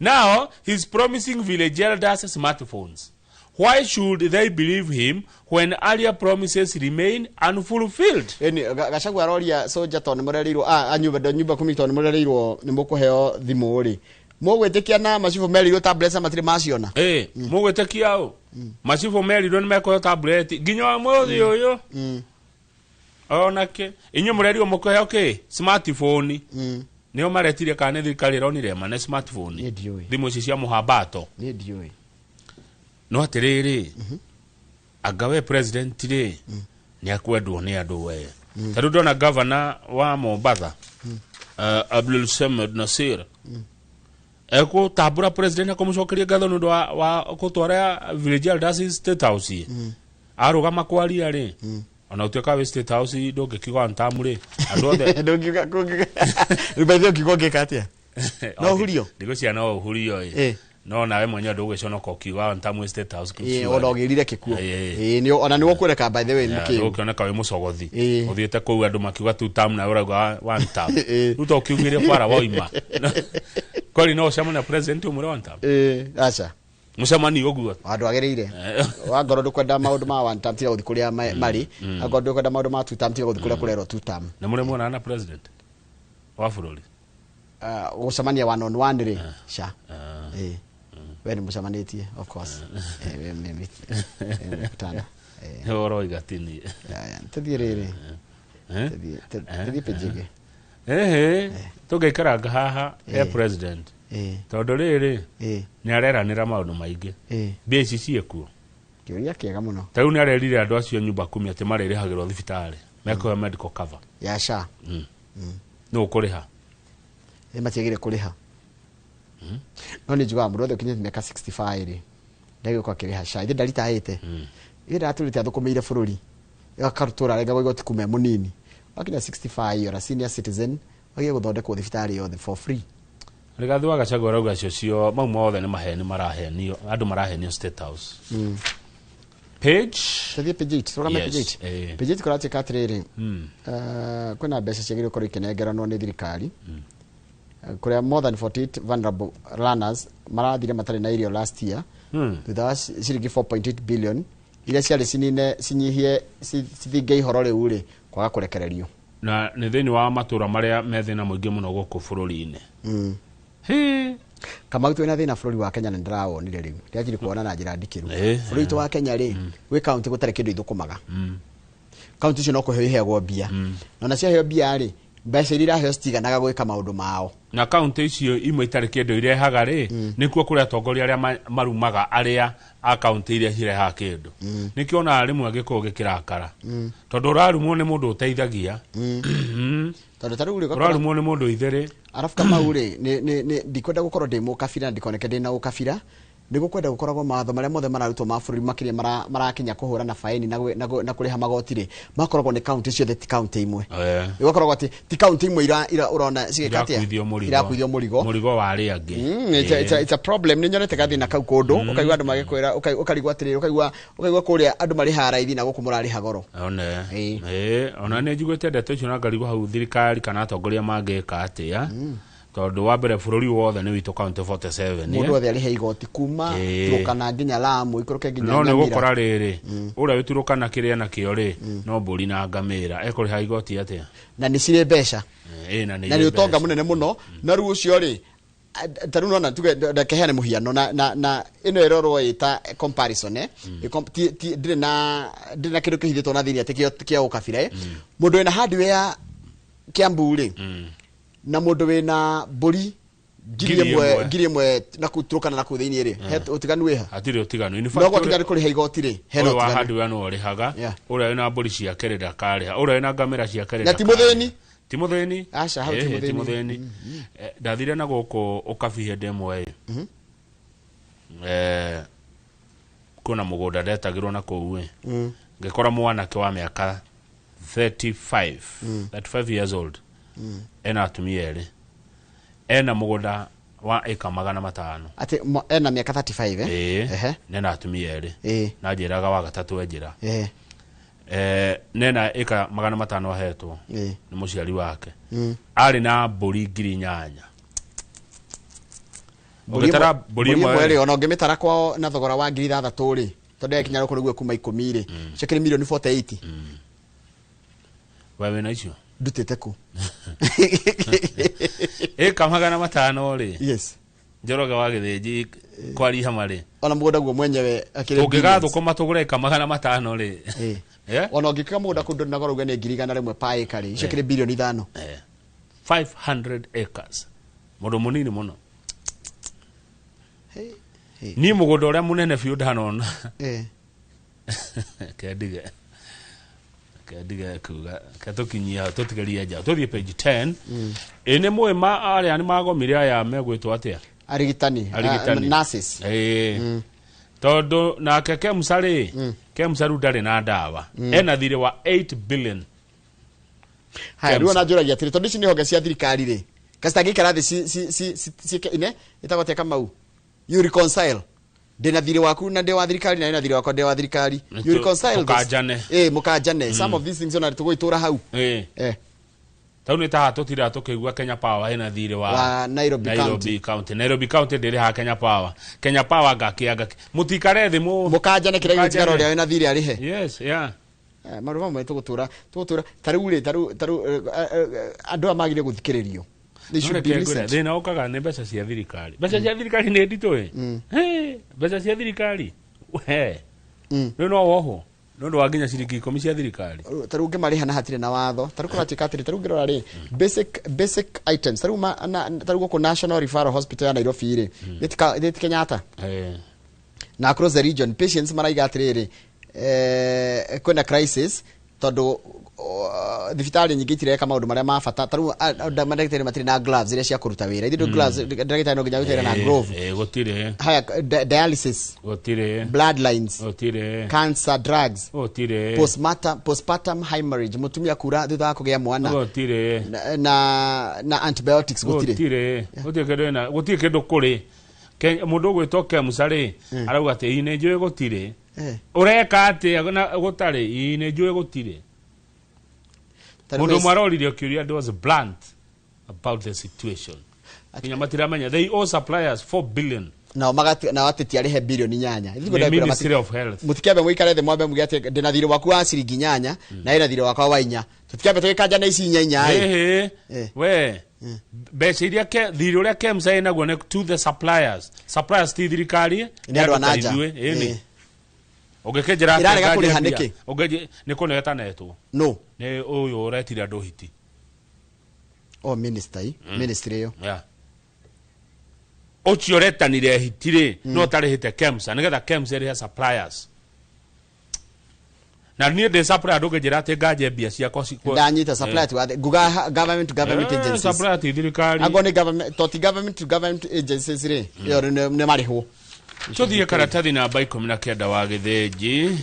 Now he's promising village elders smartphones. Why should they believe him when earlier promises remain unfulfilled? Gachagua aroria soja tondũ nĩ mũrereirwo, a nyumba kumi tondũ nĩ mũrereirwo nĩ mũkũheo thimũ rĩ. Mũgwĩtĩkia na macibũ merirwo tablets na matirĩ maciona? Mũgwĩtĩkia ũ? Macibũ merirwo nĩ mekũheo tablet nginya ũmũthĩ ũyũ. Onake inyuĩ mũrerirwo mũkũheo kĩ? Smartphone. Nĩo maretirie kana nĩ thirikari ĩronire ma nĩ smartphone. Niĩ ndiũĩ. Thimũ ici cia mũhambato. Niĩ ndiũĩ. No atĩrĩrĩ, anga we president rĩ, nĩ akwendwo nĩ andũ we. Ta rĩu ndona governor wa Mombatha, Abdul Samad Nasir, ekũtambũra president na kũmũcokeria ngatho nĩ ũndũ wa gũtwara village elders State House. Arũgama kwaria rĩ, ona ũtuĩka wĩ State House ndũngĩkiuga one term rĩ, andũ othe Ndũngiuga, kũngiuga. Rĩu by the way, ũngiuga ũngĩka atĩa? No ũhurio? Ndigũciria no ũhurio ĩ. No nawe mwenyewe ndũgũgĩconoka ũkiuga one term wĩ State House kĩu Ona ũgĩrire kĩkuũ. Nĩ, ona nĩ ũkuoneka by the way, mũkĩgu. Ũkĩoneka wĩ mũcogothi. Ũthiĩte kũu andũ makiuga two term nawe ũrauga one term. Rĩu to ũkiugire kwara woima. Kweli no ũcemanie na president ũmwĩre one term? Aca. Mũcemanio ũguo. Andũ agĩrĩire. Wangorwo ndũkwenda maũndũ ma one term tiga gũthiĩ kũrĩa marĩ. Angorwo ndũkwenda maũndũ ma two term tiga gũthiĩ kũrĩa kũrerwo two term. Na mũrĩ muonana na president wa bũrũri? Gũcemania one on one rĩ, ca. We nĩ mũcemanĩtie, of course. We mĩkutano. Nĩ ũroiga tini. Ya, tũthiĩ rĩrĩ. Tũthiĩ page ĩngĩ. Tũngĩikaranga haha e president. Tondũ rĩrĩ, nĩ areranĩra maũndũ maingĩ. Mbia ici ciĩkuo. Kĩũria kĩega mũno. Ta rĩu nĩ arerire andũ acio nyumba kumi atĩ marĩrĩhagĩrwo thibitarĩ. Mekũheo medical cover. Ya SHA. Nũ ũkũrĩha? Matiagĩrĩire kũrĩha. No nĩ njugaga mũndũ wothe ũkinyĩte mĩaka 65 rĩ, ndagĩũka akĩrĩha SHA. Ithe ndaritahĩte. Ithe ndatũrĩte athũkũmĩire bũrũri. Akarutũra arengagwo igoti kuma e mũnini. Wakinya 65 you're a senior citizen, wagĩrĩire gũthondekwo thibitarĩ yothe for free. Rigathĩ wa Gachagua arauga cio mau mothe nĩ maheni marahenio, andũ marahenio State House. Page? Tũthiĩ page 8, tũrũgame Yes, page 8. Page 8 kũratuĩka atĩrĩrĩ, kwĩna mbeca ciagĩrĩirwo gũkorwo ikĩnengeranwo nĩ thirikari. Kũrĩa more than 48 vulnerable learners marathire matarĩ na irio last year. Thutha wa ciringi 4.8 billion iria ciarĩ cinine cinyihie cithinge ihoro rĩu rĩ kwaga kũrekererio. Na nĩ thĩinĩ wa matũra marĩa me thĩna mũingĩ mũno gũkũ bũrũri-inĩ. Hĩ. Kamau twĩna thĩna bũrũri wa Kenya na nĩndĩrawonire rĩu. Ndĩranjirie kuona na njĩra ndikĩru. Bũrũri witũ wa Kenya rĩ, gwĩ kaunti gũtarĩ kĩndũ ithũkũmaga. Kaunti icio no kũheo iheagwo mbia. Na ona ciaheo mbia rĩ, Mbeca iria iraheo citiganaga gwĩka maũndũ mao. Na kaunti icio imwe itarĩ kĩndũ irehaga rĩ, nĩkuo kũrĩ atongoria arĩa marumaga arĩa a kaunti iria cirehaga kĩndũ. Nĩkĩo onaga rĩmwe gĩkũyũ gĩkĩrakara, tondũ ũrarumwo nĩ mũndũ ũteithagia. Tondũ ta rĩu rĩ, ũgakora Ũrarumwo nĩ mũndũ itherĩ. Arabu Kamau rĩ, nĩ ndikwenda gũkorwo ndĩ mũkabira na ndikoneke ndĩ na ũkabira, nĩ gũkwenda gũkoragwo mawatho marĩa mothe mararutwo ma bũrũri makĩria marakinya kũhũrana faini na kũrĩha magoti rĩ, makoragwo nĩ kaunti ciothe, ti kaunti imwe. Gũgakoragwo atĩ ti kaunti imwe ira ũrona cigĩka atĩa? Irakuithio mũrigo. Irakuithio mũrigo. Mũrigo wa arĩa angĩ. It's a problem. Nĩ nyonete gathĩna kau kũndũ, ũkaigua andũ magĩkwĩra, ũkarigwo atĩrĩrĩ, ũkaigua kũrĩa andũ marĩhaga raithi na gũkũ mũrarĩha goro. One. Ona nĩ njiguĩte ndeto icio na ngarigwo hau thirikari kana atongoria mangĩka atĩa, tondũ wa mbere bũrũri wothe nĩ witũ, kaunti 47. Mũndũ wothe arĩhe igoti kuma Turkana nginya Lamu, ikũrũke nginya No nĩ Nyamira. gũkora rĩrĩ, ũrĩa wĩ Turukana kĩrĩa nakĩo rĩ, no mbũri na ngamĩra, ekũrĩha igoti atĩa? Na nĩ cirĩ mbeca. Na nĩ Na nĩ irĩ ũtonga mbeca. Mũnene mũno. Na rĩu ũcio rĩ, ta rĩu nona tuge reke heane mũhiano na ĩno ĩrorwo ĩta comparison, eh. Ndirĩ na kĩndũ kĩhithĩtwo na thĩinĩ atĩ kĩa ũkabira, eh. Mũndũ wĩna hardware Kiambu rĩ, na mũndũ wĩna mbũri ngiri Ngiri ĩmwe ĩmwe. 1000 na kũu Turkana na kũu thĩinĩ rĩ, he ũtiganu wĩha? Hatirĩ ũtiganu. In No fact, gwakinya nĩ kũrĩha igoti rĩ, hena ũyũ wa ũtiganu. Hardware nĩwe ũrĩhaga. Ũrĩa wĩna mbũri ciake rĩ, ndakarĩha. Ũrĩa wĩna ngamĩra ciake rĩ, Na ti ndakarĩha. mũthĩni. Ti mũthĩni. Aca, hau ti Ti mũthĩni. mũthĩni. Ndathire na gũkũ ũkabi hĩndĩ ĩmwe ĩ, kwĩna mũgũnda ndetagĩrwo na kũu ĩ, ngĩkora mwanake wa mĩaka 35, 35 years old, ena atumia erĩ, ena mũgũnda wa ĩka 500. Atĩ ena mĩaka 35, eh? Ĩĩ. Nena atumia erĩ. Na njĩraga wa gatatũ enjĩra. Nena ĩka 500 ahetwo nĩ mũciari wake. Arĩ na mbũri 8,000. Mbũri Ũngĩtara ĩmwe, mbũri mbũri ĩmwe ĩmwe rĩ. Rĩ, ona ũngĩmĩtara kwao na thogora wa 6,000 rĩ, tondũ yakinya rũkũ nĩguo kuma 10 rĩ, cikĩrĩ mirioni 48. We wĩna icio? Ndutĩte kũ? Ĩka 500 rĩ, Njoroge wa Gĩthĩnji kwaria rĩ, Ona mũgũnda guo mwenyewe akĩrĩ billions. Tũngĩgathũkũma tũgũre ĩka 500 rĩ. Ona ũngĩkĩra mũgũnda kũndũ na goro uge nĩ 100,000 pa ĩka rĩ, icio kĩrĩ 5 bilioni. 500 acres, mũndũ mũnini mũno. Hey, hey. Niĩ mũgũnda ũrĩa mũnene biũ ndanona, kendige kuga, ke tũkinyie hau, tũtigerie nja tũthiĩ page 10. Ĩ nĩ mũĩ ma arĩa nĩ magomire aya megwĩtwo atĩa? Arigitani. Arigitani. Nurses. Ĩĩ, tondũ nake Kemsa rĩ, Kemsa rĩu ndarĩ na ndawa, ena thirĩ wa 8 billion. Haya, rĩu Kemsa. ona njũragia atĩrĩ, tondũ ici nĩ honge cia thirikari rĩ, kacitangĩikara thĩ ciĩke ine ĩtagwo atĩa, Kamau? You reconcile, ndĩna thirĩ waku na ndĩ wa thirikari, na ndĩ na thirĩ wakwa ndĩ wa thirikari. You reconcile this. Mũkanjane. Mũkanjane some of these things, ona tũgũitũra hau. Tau nĩ taha tũtira tũkĩigua Kenya Power ĩna thirĩ wa Wa Nairobi Nairobi County. Nairobi County ndĩrĩhaga Kenya Power. Kenya Power ngakĩanga mũtikare thĩ mũ Mũkanjane kĩrĩa gĩgũtigara, ũrĩa wĩna thirĩ arĩhe. Yes, yeah. Maũndũ mamwe tũgũtũra ta rĩu rĩ, ta rĩu andũ aya magire gũthikĩrĩrio. They should be listened. Thĩna ũkaga nĩ mbeca cia thirikari. Mbeca cia thirikari nĩ nditũ ĩ. Hey, mbeca cia thirikari we, rĩu no wohwo nĩ ũndũ wa nginya ciringi 10 cia thirikari. Ta rĩu ũngĩmarĩha na hatirĩ na watho, ta rĩu kũratuĩka atĩrĩ, ta rĩu ngĩrora rĩ, basic items, ta rĩu ta rĩu gũkũ National Referral Hospital ya Nairobi rĩ, nĩ ti Kenyatta, na across the region patients maraiga atĩrĩrĩ, kwĩna crisis tondũ thibitarĩ nyingĩ itireka maũndũ marĩa ma bata. Ta rĩu mandagĩtarĩ matirĩ na gloves iria cia kũruta wĩra. Ithuĩ gloves, ndagĩtarĩ no nginya wĩkĩre na glove. Gũtirĩ. Haya, dialysis, Gũtirĩ. Blood lines, Gũtirĩ. Cancer drugs, Gũtirĩ. Postpartum hemorrhage, mũtumia kura thutha wa kũgĩa mwana, Gũtirĩ. na antibiotics gũtirĩ. Gũtirĩ, gũtirĩ kĩndũ ĩna, gũtirĩ kĩndũ kũrĩ. Mũndũ ũgwĩtwo Kemsa rĩ, arauga atĩ ii nĩ njũĩ gũtirĩ. Ũreka atĩa na gũtarĩ? Ii nĩ njũĩ gũtirĩ. Ta rĩu Mũndũ ũmwe aroririe kĩũria and was blunt about the situation, nginya matiramenya they owe suppliers 4 billion. Nao nao ateti arĩhe 8 bilioni. Ithuĩ Nĩ ngwenda kwĩra Ministry of Health. Mũtikĩambe mũikare thĩ mwambe muge atĩ ndĩna thirĩ waku wa ciringi 8 na ĩna thirĩ wakwa wa 4, tũtikĩambe tũgĩkanjana ici inya inya ĩ. Ĩhĩ. We mbeca iria ke thirĩ ũrĩa Kemsa ĩnaguo nĩ to the suppliers. Suppliers ti thirikari. Nĩ andũ a ta na nja. ithuĩ, ĩni. Ũngĩkĩnjĩra atĩ Ĩrarega kũrĩha nganje nĩkĩ? Nĩ kũnetanetwo No nĩ ũyũ ũretire andũ hiti. O minister i ministry ĩyo. Yeah. Ũcio ũretanire hiti rĩ, no ũtarĩhĩte KEMSA nĩgetha KEMSA ĩrĩhe suppliers, na niĩ ndĩ supplier, ndũngĩnjĩra atĩ nganje mbia ciakwa Ndanyita, supplier ti wathe nguga government to government agencies. Supplier ti thirikari. Angorwo nĩ government to ti government to government agencies rĩ, ĩyo nĩ marĩhwo. Tũthiĩ karatathi namba 19 wa gĩthĩnji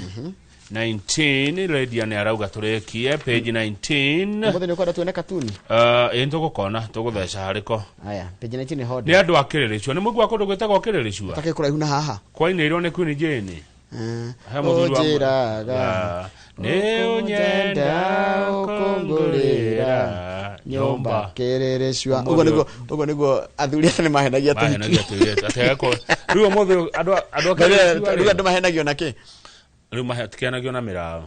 19. Redia nĩ arauga tũrĩkie page 19. Ũmũthĩ nĩ ũkwenda tuone katuni? Ĩ tũgũkona tũgũtheca harĩko. Aya, page 19 nĩ Nĩ honda. Andũ a Kĩrĩrĩcua, nĩ mũigua kũndũ gwĩtagwo Kĩrĩrĩcua? Takĩ kũraihu na haha. Kwainĩirwo nĩ Queen Jane. He mũthuri wa- Ũnjĩraga Ah, nĩ ũnyenda ũkũngũrĩra nyũmba Kĩrĩrĩcua. Ũmũthĩ Ũguo nĩguo athuri aya nĩ mahenagia Mahenagia tũhiki. tũirĩtu. Atĩ rĩu ũmũthĩ andũ a Kĩrĩrĩcua Rĩu rĩ, andũ mahenagio na kĩ? Rĩu matikenagio na mĩraũ.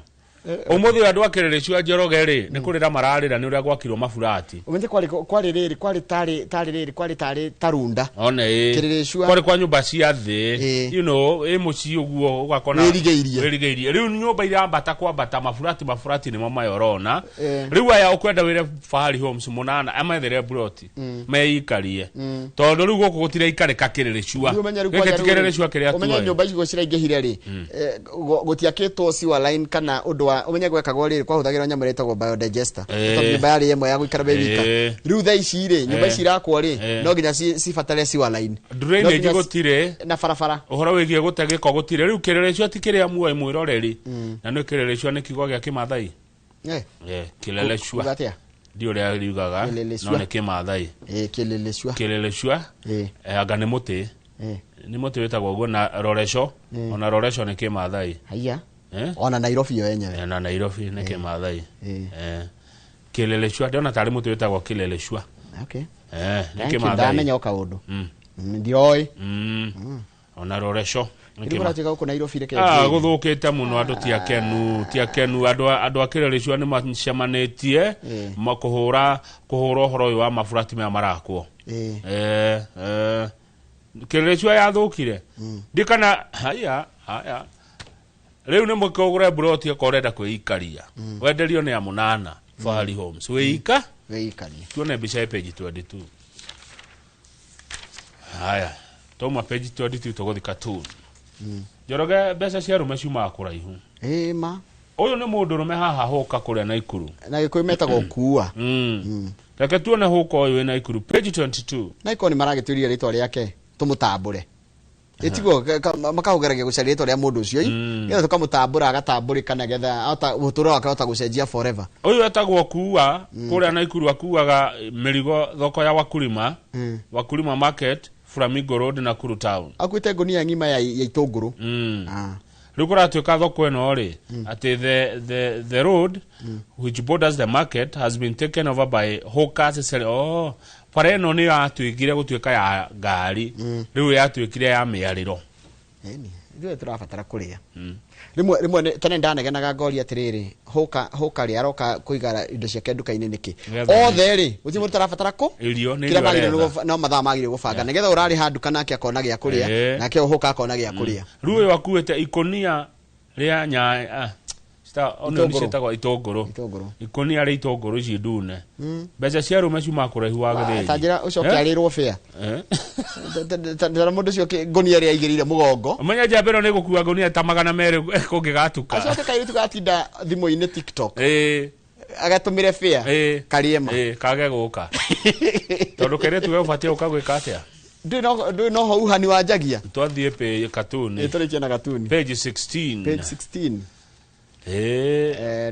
Ũmũthĩ andũ a Kĩrĩrĩcua, Njoroge, rĩ, nĩ kũrĩra mararĩra nĩ ũrĩa gwakirwo maburati. Ũmenye kwarĩ rĩrĩ, kwarĩ tarĩ rĩrĩ, kwarĩ tarĩ tarunda. One ĩ Kĩrĩrĩcua. Kwarĩ kwa nyũmba cia thĩ. Ĩ mũciĩ ũguo ũgakona Wĩrigĩirie. Wĩrigĩirie. Rĩu nyũmba irambata kwambata, maburati nĩmo maya ũrona. Rĩu aya ũkwenda wĩre Fahari Homes mũnana amethere buroti meikarie, tondũ rĩu gũkũ gũtiraikarĩka Kĩrĩrĩcua. Rĩu ũmenye rĩu Gĩkĩ kwanja ti rĩu- Kĩrĩrĩcua kĩrĩa ũmenye tuoĩ. Nyũmba icio ciraingĩhire rĩ, gũtiakĩtwo sewer line kana ũndũ wa ũmenye gwekagwo rĩrĩ, kwahũthagĩrwo nyamũ ĩrĩa ĩtagwo biodigester, tondũ nyũmba yarĩ ĩmwe ya gũikara wĩ wika. Rĩu thaa ici rĩ, nyũmba ici irakwo rĩ, no nginya cibatare sewer line. No Drainage nginya gũtirĩ. Na barabara. Ũhoro wĩgiĩ gũte gĩko gũtirĩ. Rĩu Kĩrĩrĩcua ti kĩrĩa muoĩ, mwĩroreri, na nĩ Kĩrĩrĩcua nĩ kiugo gĩa Kĩmathai. Kuga Kĩleleshua. Atĩa? Ndi ũrĩa riugaga. Kĩleleshua. No nĩ Kĩmathai. Kĩleleshua. Kĩleleshua. Anga nĩ mũtĩ. Nĩ mũtĩ wĩtagwo ũguo na roresho. Ona roresho nĩ Kĩmathai. Haiya. Eh? Ona Nairobi yo yenyewe. Na Nairobi nĩ Kĩmathai. Eh. Kĩleleshua ndĩrona tarĩ mũtĩ wĩtagwo Kĩleleshua. Okay. Nĩ Thank you, Kĩmathai. ndamenya o kaũndũ. Ndiroĩ. Ona roresho nĩ Rĩu kũratuĩka gũkũ Nairobi reke Ah, njĩre. gũthũkĩte mũno, andũ ti akenu, ti akenu. Andũ a Kĩrĩrĩcua nĩ macemanĩtie kũhũra ũhoro ũyũ wa maburati maya marakwo. Kĩrĩrĩcua yathũkire ndikana haya haya. Rĩu nĩ mũkĩgũre buroti okorwo ũrenda kwĩikaria, wenderio nĩ a mũnana Fahari Homes wĩika. Wĩikarie. Tuone mbica ya page 22. Haya, twauma page 22 tũgũthi cartoon. Njoroge, mbeca cia arũme ciumaga kũraihu. Ĩ ma. Ũyũ nĩ mũndũ ũrũme haha hũka kũrĩa Naikuru. Na Gĩkũyũ metagwo kuua. Reke tuone hũka ũyũ wĩ Naikuru, page 22. Na ikorwo nĩ maragĩtwĩrire rĩtwa rĩake tũmũtambũre, ĩtiguo makahũgeragia gũcaria rĩtwa rĩa mũndũ ũcio ĩ, nĩgetha tũkamũtambũra agatambũrĩka, nĩgetha ũtũũro wake ahota gũcenjia forever. Ũyũ etagwo kuua kũrĩa Naikuru, akuaga mĩrigo thoko ya Wakulima, Wakulima Market, Flamingo Road, Nakuru Town. Akuĩte ngũnia ng'ima ya itũngũrũ. Ah. Rĩu kũratuĩka thoko ĩno rĩ, atĩ the road which borders the market has been taken over by hawkers selling. Oh, bara ĩno nĩ yatuĩkire gũtuĩka ya ngari, rĩu yatuĩkire ya mĩarĩro. Ĩni ithuĩ tũrabatara kũrĩa rĩmwe rĩmwe tene ndanegenaga ngoria atĩrĩrĩ, hũka hũka rĩ aroka kũiga indo ciake nduka-inĩ nĩkĩ? Othe rĩ, gũtirĩ mũndũ tarabatara kũ Irio nĩ kĩrĩa irio magĩrĩirwo nĩ aretha. no mathaa magĩrĩirwo gũbanga nĩgetha ũrarĩ nduka nake akona gĩa kũrĩa, nake ũhũka akona gĩa kũrĩa. Rĩu ũyũ akuĩte ikũnia rĩa nyanya, onion. Itũngũrũ. Ciĩtagwo itũngũrũ. Itũngũrũ. Ikũnia rĩa itũngũrũ ici ndune. Mbeca cia arũme ciumaga kũraihu wa gĩthĩnji. Ta njĩra ũcoke arĩrwo bĩa ta mũndũ ũcio ngũnia ĩrĩa aigĩrĩire mũgongo. Ũmenye njamba ĩno nĩ gũkua ngũnia ta 200 kũngĩgatuka. Acoke kairĩtu gatinda thimũ-inĩ TikTok agatũmĩre bĩa karĩe ma. Kage gũka tondũ kairĩtu gegũbatiĩ gũka gwĩka atĩa? Ndũĩ no ho uhani wanjagia. Twathiĩ page katuni. Tũrĩkie na gatuni. Page 16. Page 16.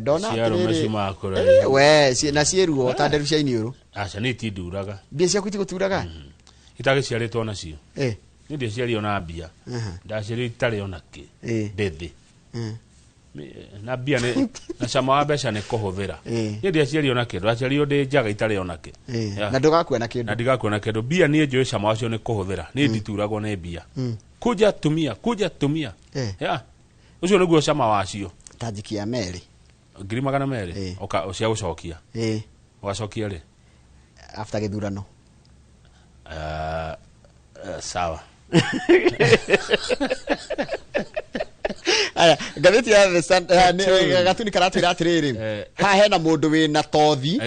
Ndona Cia arũme atĩrĩrĩ, ciumaga kũraihu. We na ciĩruo ta nderu cia iniũrũ. Aca, nĩ itinduraga. Mbia ciaku itigũturaga? Itagĩciarĩtwo nacio. Nĩ ndiaciario na mbia. Ndaciario itarĩ ona kĩ. Ndĩ thĩ. Na mbia nĩ na cama wa mbeca nĩ kũhũthĩra. Niĩ ndiaciario na kĩndũ, ndaciarirwo ndĩ njaga itarĩ ona kĩ. Yeah. Na ndũgakua na Na kĩndũ. Ndigakua na kĩndũ. Mbia niĩ njũĩ cama wacio nĩ kũhũthĩra. Niĩ ndituragwo nĩ mbia. Kuja tumia, kuja tumia. Yeah. Ũcio nĩguo cama wacio. Ta njiki ya merĩ. 200,000. Ũka cia gũcokia. Ũgacokia rĩ? After gĩthurano. Sawa. Aya, ngathĩti ya The Sun, gatuni karatwĩra atĩrĩrĩ, haha hena mũndũ wĩna tothi.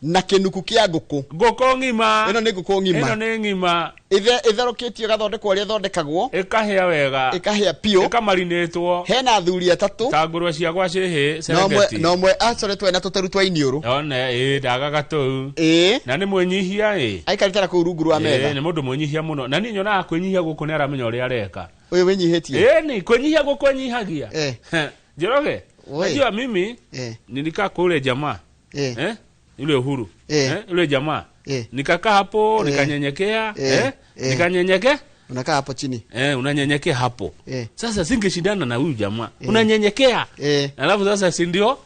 Na kĩnuku kĩa ngũkũ. Ngũkũ ng'ima. Ĩno nĩ ngũkũ ng'ima. Ĩno nĩ ng'ima. Itherũkĩtio ĩgathondekwo ũrĩa ĩthondekagwo. Ĩkahĩa wega. Ĩkahĩa piũ. Ĩkamarinĩtwo. Hena athuri atatũ. Ta ngũrwe cia gwa Cĩhĩ, Serengeti. No mwe acoretwo ena tũteru twa iniũrũ. One, ĩĩ ndagaga tũu. Ĩĩ. Na nĩ mwĩnyihia ĩ. Aikarĩte na kũu rungu rwa metha. Ĩĩ nĩ mũndũ mwĩnyihia mũno. Na niĩ nyonaga kwĩnyihia gũkũ nĩ aramenya ũrĩa areka. Ũyũ wĩnyihĩtie. Ĩĩ ni kwĩnyihia gũkũ enyihagia. Njoroge. Najua mimi nilikaa kwa ule jamaa. Yule Uhuru. Yule jamaa. Nikakaa hapo, nikanyenyekea, nikanyenyekea. Unakaa hapo chini. Unanyenyekea hapo. Sasa singeshindana na huyu jamaa. Unanyenyekea. Alafu sasa si ndio?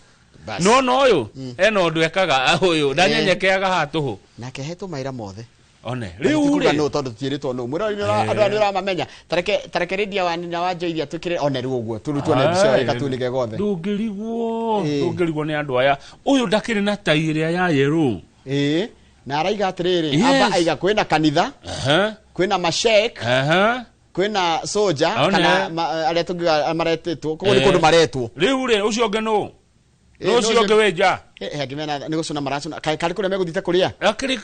No no uyu. Eno ndwekaga uyu. Ndanyenyekeaga hatuhu. Nake hetwo maira mothe. One. Riu ri. No tondu tutiritwo no. Mwira andu aya uramamenya. Tareke radio wa nina wa Joy atukire one riu uguo. Turu tuone mbica ika tunike gothe. Ndungirigwo, ndungirigwo ni andu aya. Uyu ndakiri na tai iria ya yeru. Na araiga atiriri, amba aiga kwina kanitha. Kwina mashek. Kwina soja kana aria tungiuga maretĩtwo. Koguo nĩ kũndũ maretwo. Riu ri ucio ũngĩ nũ? No ucio ũngĩ wĩ nja. Angĩmena nĩ gũcũna maracũna. Karĩ kũrĩa megũthiĩte kũrĩa? Akĩrĩ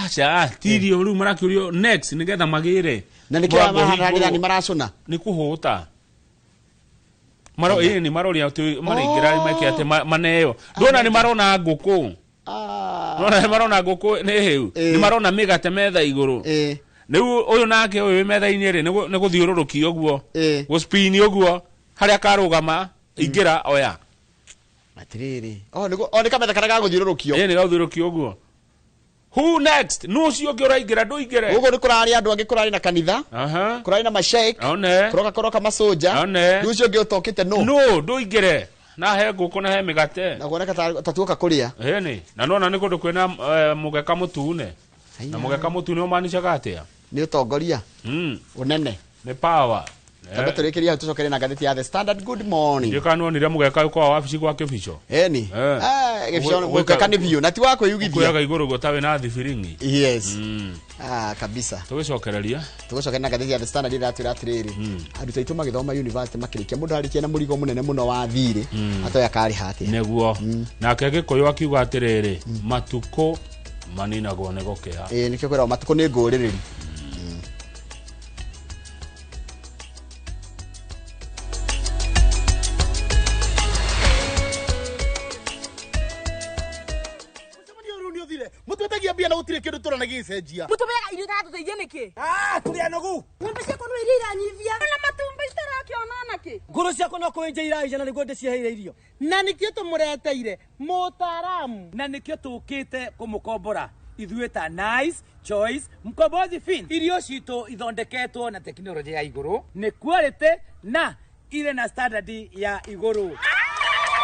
aca, ti irio rĩu marakĩũrio next nĩgetha magĩre. Na nĩkĩo maharagĩra nĩ maracũna? Nĩ kũhũta. Maro ĩĩ nĩ maroria atĩ maraingĩra meke atĩ maneo. Ndona nĩ marona ngũkũ. Ndona nĩ marona ngũkũ nĩ hĩu. Nĩ marona mĩgate metha igũrũ. Rĩu ũyũ nake ũyũ wĩ metha-inĩ rĩ nĩ gũthiũrũrũkia ũguo. Gũspini ũguo harĩa karũgama ingĩra oya. Atiriri. Oh nĩguo nĩ kametha karĩa gagũthiũrũrũkio. Ĩĩ nĩ gagũthiũrũrũkio ũguo. Who next? No ũcio ũngĩ ũraingĩra ndũingĩre. Ũguo nĩ kũrarĩ andũ angĩ kũrarĩ na kanitha. Kũrarĩ na masheik. Kũroka kũroka masoja. Rĩu ũcio ũngĩ ũtokĩte no. No ndũingĩre. Na he ngũkũ na he mĩgate. Na kuoneka ta tuoka kũrĩa. Ĩni. Na nona nĩ kũndũ kwĩna mũgeka mũtune. Na mũgeka mũtune ũmaanishaga atĩa? Nĩ ũtongoria. Ũnene. Nĩ power. Tambe tũrĩkĩrie hau tũcokere na ngathĩti ya The Standard. Good morning. Ndiũĩ kana nĩwonire mũgeka ũyũ kwa wabici gwa Kĩbico. Ĩni. Kĩbico mũgeka nĩ biũ na ti wa kwĩyugithia. Ũkuoyaga igũrũ ũguo ta wĩna thibiring'i. Yes. Kabisa. Tũgĩcokereria. Tũgũcokeria na ngathĩti ya The Standard ĩratwĩra atĩrĩrĩ. Arutwo aitũ magĩthoma university makĩrĩkia mũndũ arĩkia na mũrigo mũnene mũno wa thirĩ. Atoya akarĩha atĩa? Nĩguo. Nake Gĩkũyũ akiuga atĩrĩrĩ, matukũ maninagwo nĩ gũkĩa. Ĩĩ nĩkĩo kwĩragwo matukũ nĩ ngũrĩrĩri. Mutwetagia mbia na gutire kindu turona gicenjia. Mutubeaga irio iratũteithia nĩkĩ? Tũrĩ anogu. Ng'ombe ciakwa no iria iranyivia. Na matumbĩ citarakĩona nakĩ? Ngũrũ ciakwa no kũenja iraenja na nĩguo ndĩciheire irio. Na nĩkĩo tũmũreteire mũtaaramu. Na nĩkĩo tũkĩte kũmũkombora ithuĩ ta Nice Choice Mkombozi Fin. Irio citũ ithondeketwo na tekinoronjĩ ya igũrũ, nĩ quality na irĩ na standard ya igũrũ.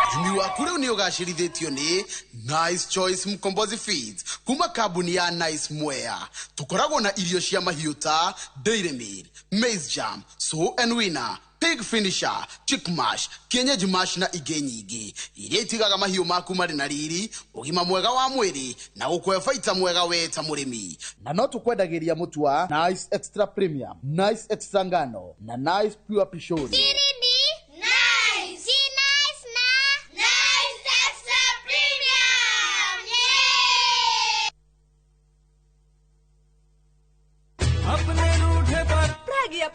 Ũrĩmi waku rĩu nĩ ũgacĩrithĩtio nĩ Nice Choice Mkombozi Feeds kuma kambuni ya Nice Mwea. Tũkoragwo na irio cia mahiũ ta Dairy Meal, Maize Jam, Sow and Winner, Pig Finisher, Chick Mash, Kienyeji Mash na ingĩ nyingĩ iria itigaga mahiũ maku marĩ na riri, ũgima mwega wa mwĩrĩ na gũkũhe baita mwega we ta mũrĩmi. Na no tũkwendagĩria mũtu wa Nice Extra Premium, Nice Extra Ngano na Nice Pure Pishori.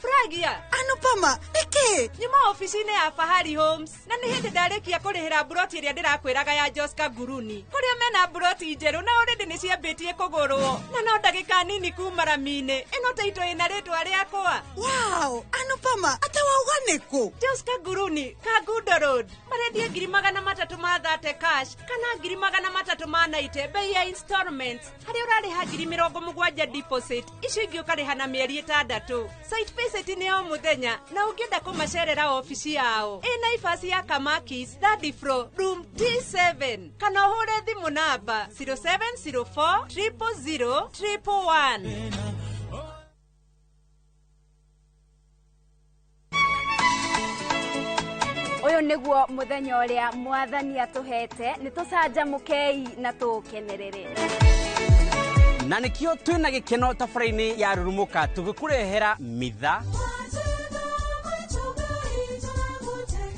Pragia. Anupama, nĩkĩ? Nyuma ofici-inĩ ya Fahari Homes na nĩ hĩndĩ ndarĩkia kũrĩhĩra mburoti ĩrĩa ndĩrakwĩraga ya Joska Nguruni kũrĩa mena mburoti njerũ na already nĩ ciambĩtie kũgũrwo na no ndagĩka nini kuma rami-inĩ ĩno taito ĩna rĩtwa rĩakwa. Wow, Anupama, ata wauga nĩkũ? Joska Nguruni, Kangundo Road, marendia 330 cash kana 390 bei ya installments harĩa ũrarĩha 70,000 deposit icio ingĩ ũkarĩha na mĩeri 6. Site visit nĩ o mũthenya na ũngĩenda kũmacerera ofici yao ĩ Naivas ya Kamakis third floor room T7 kana ũhũre thimũ namba 0704 000 111. Ũyũ nĩguo mũthenya ũrĩa mwathani atũhete nĩ tũcanjamũkei na tũũkenerere. Na nĩkĩo twĩna gĩkeno tabarĩra-inĩ ya Rurumũka tũgĩkũrehera mitha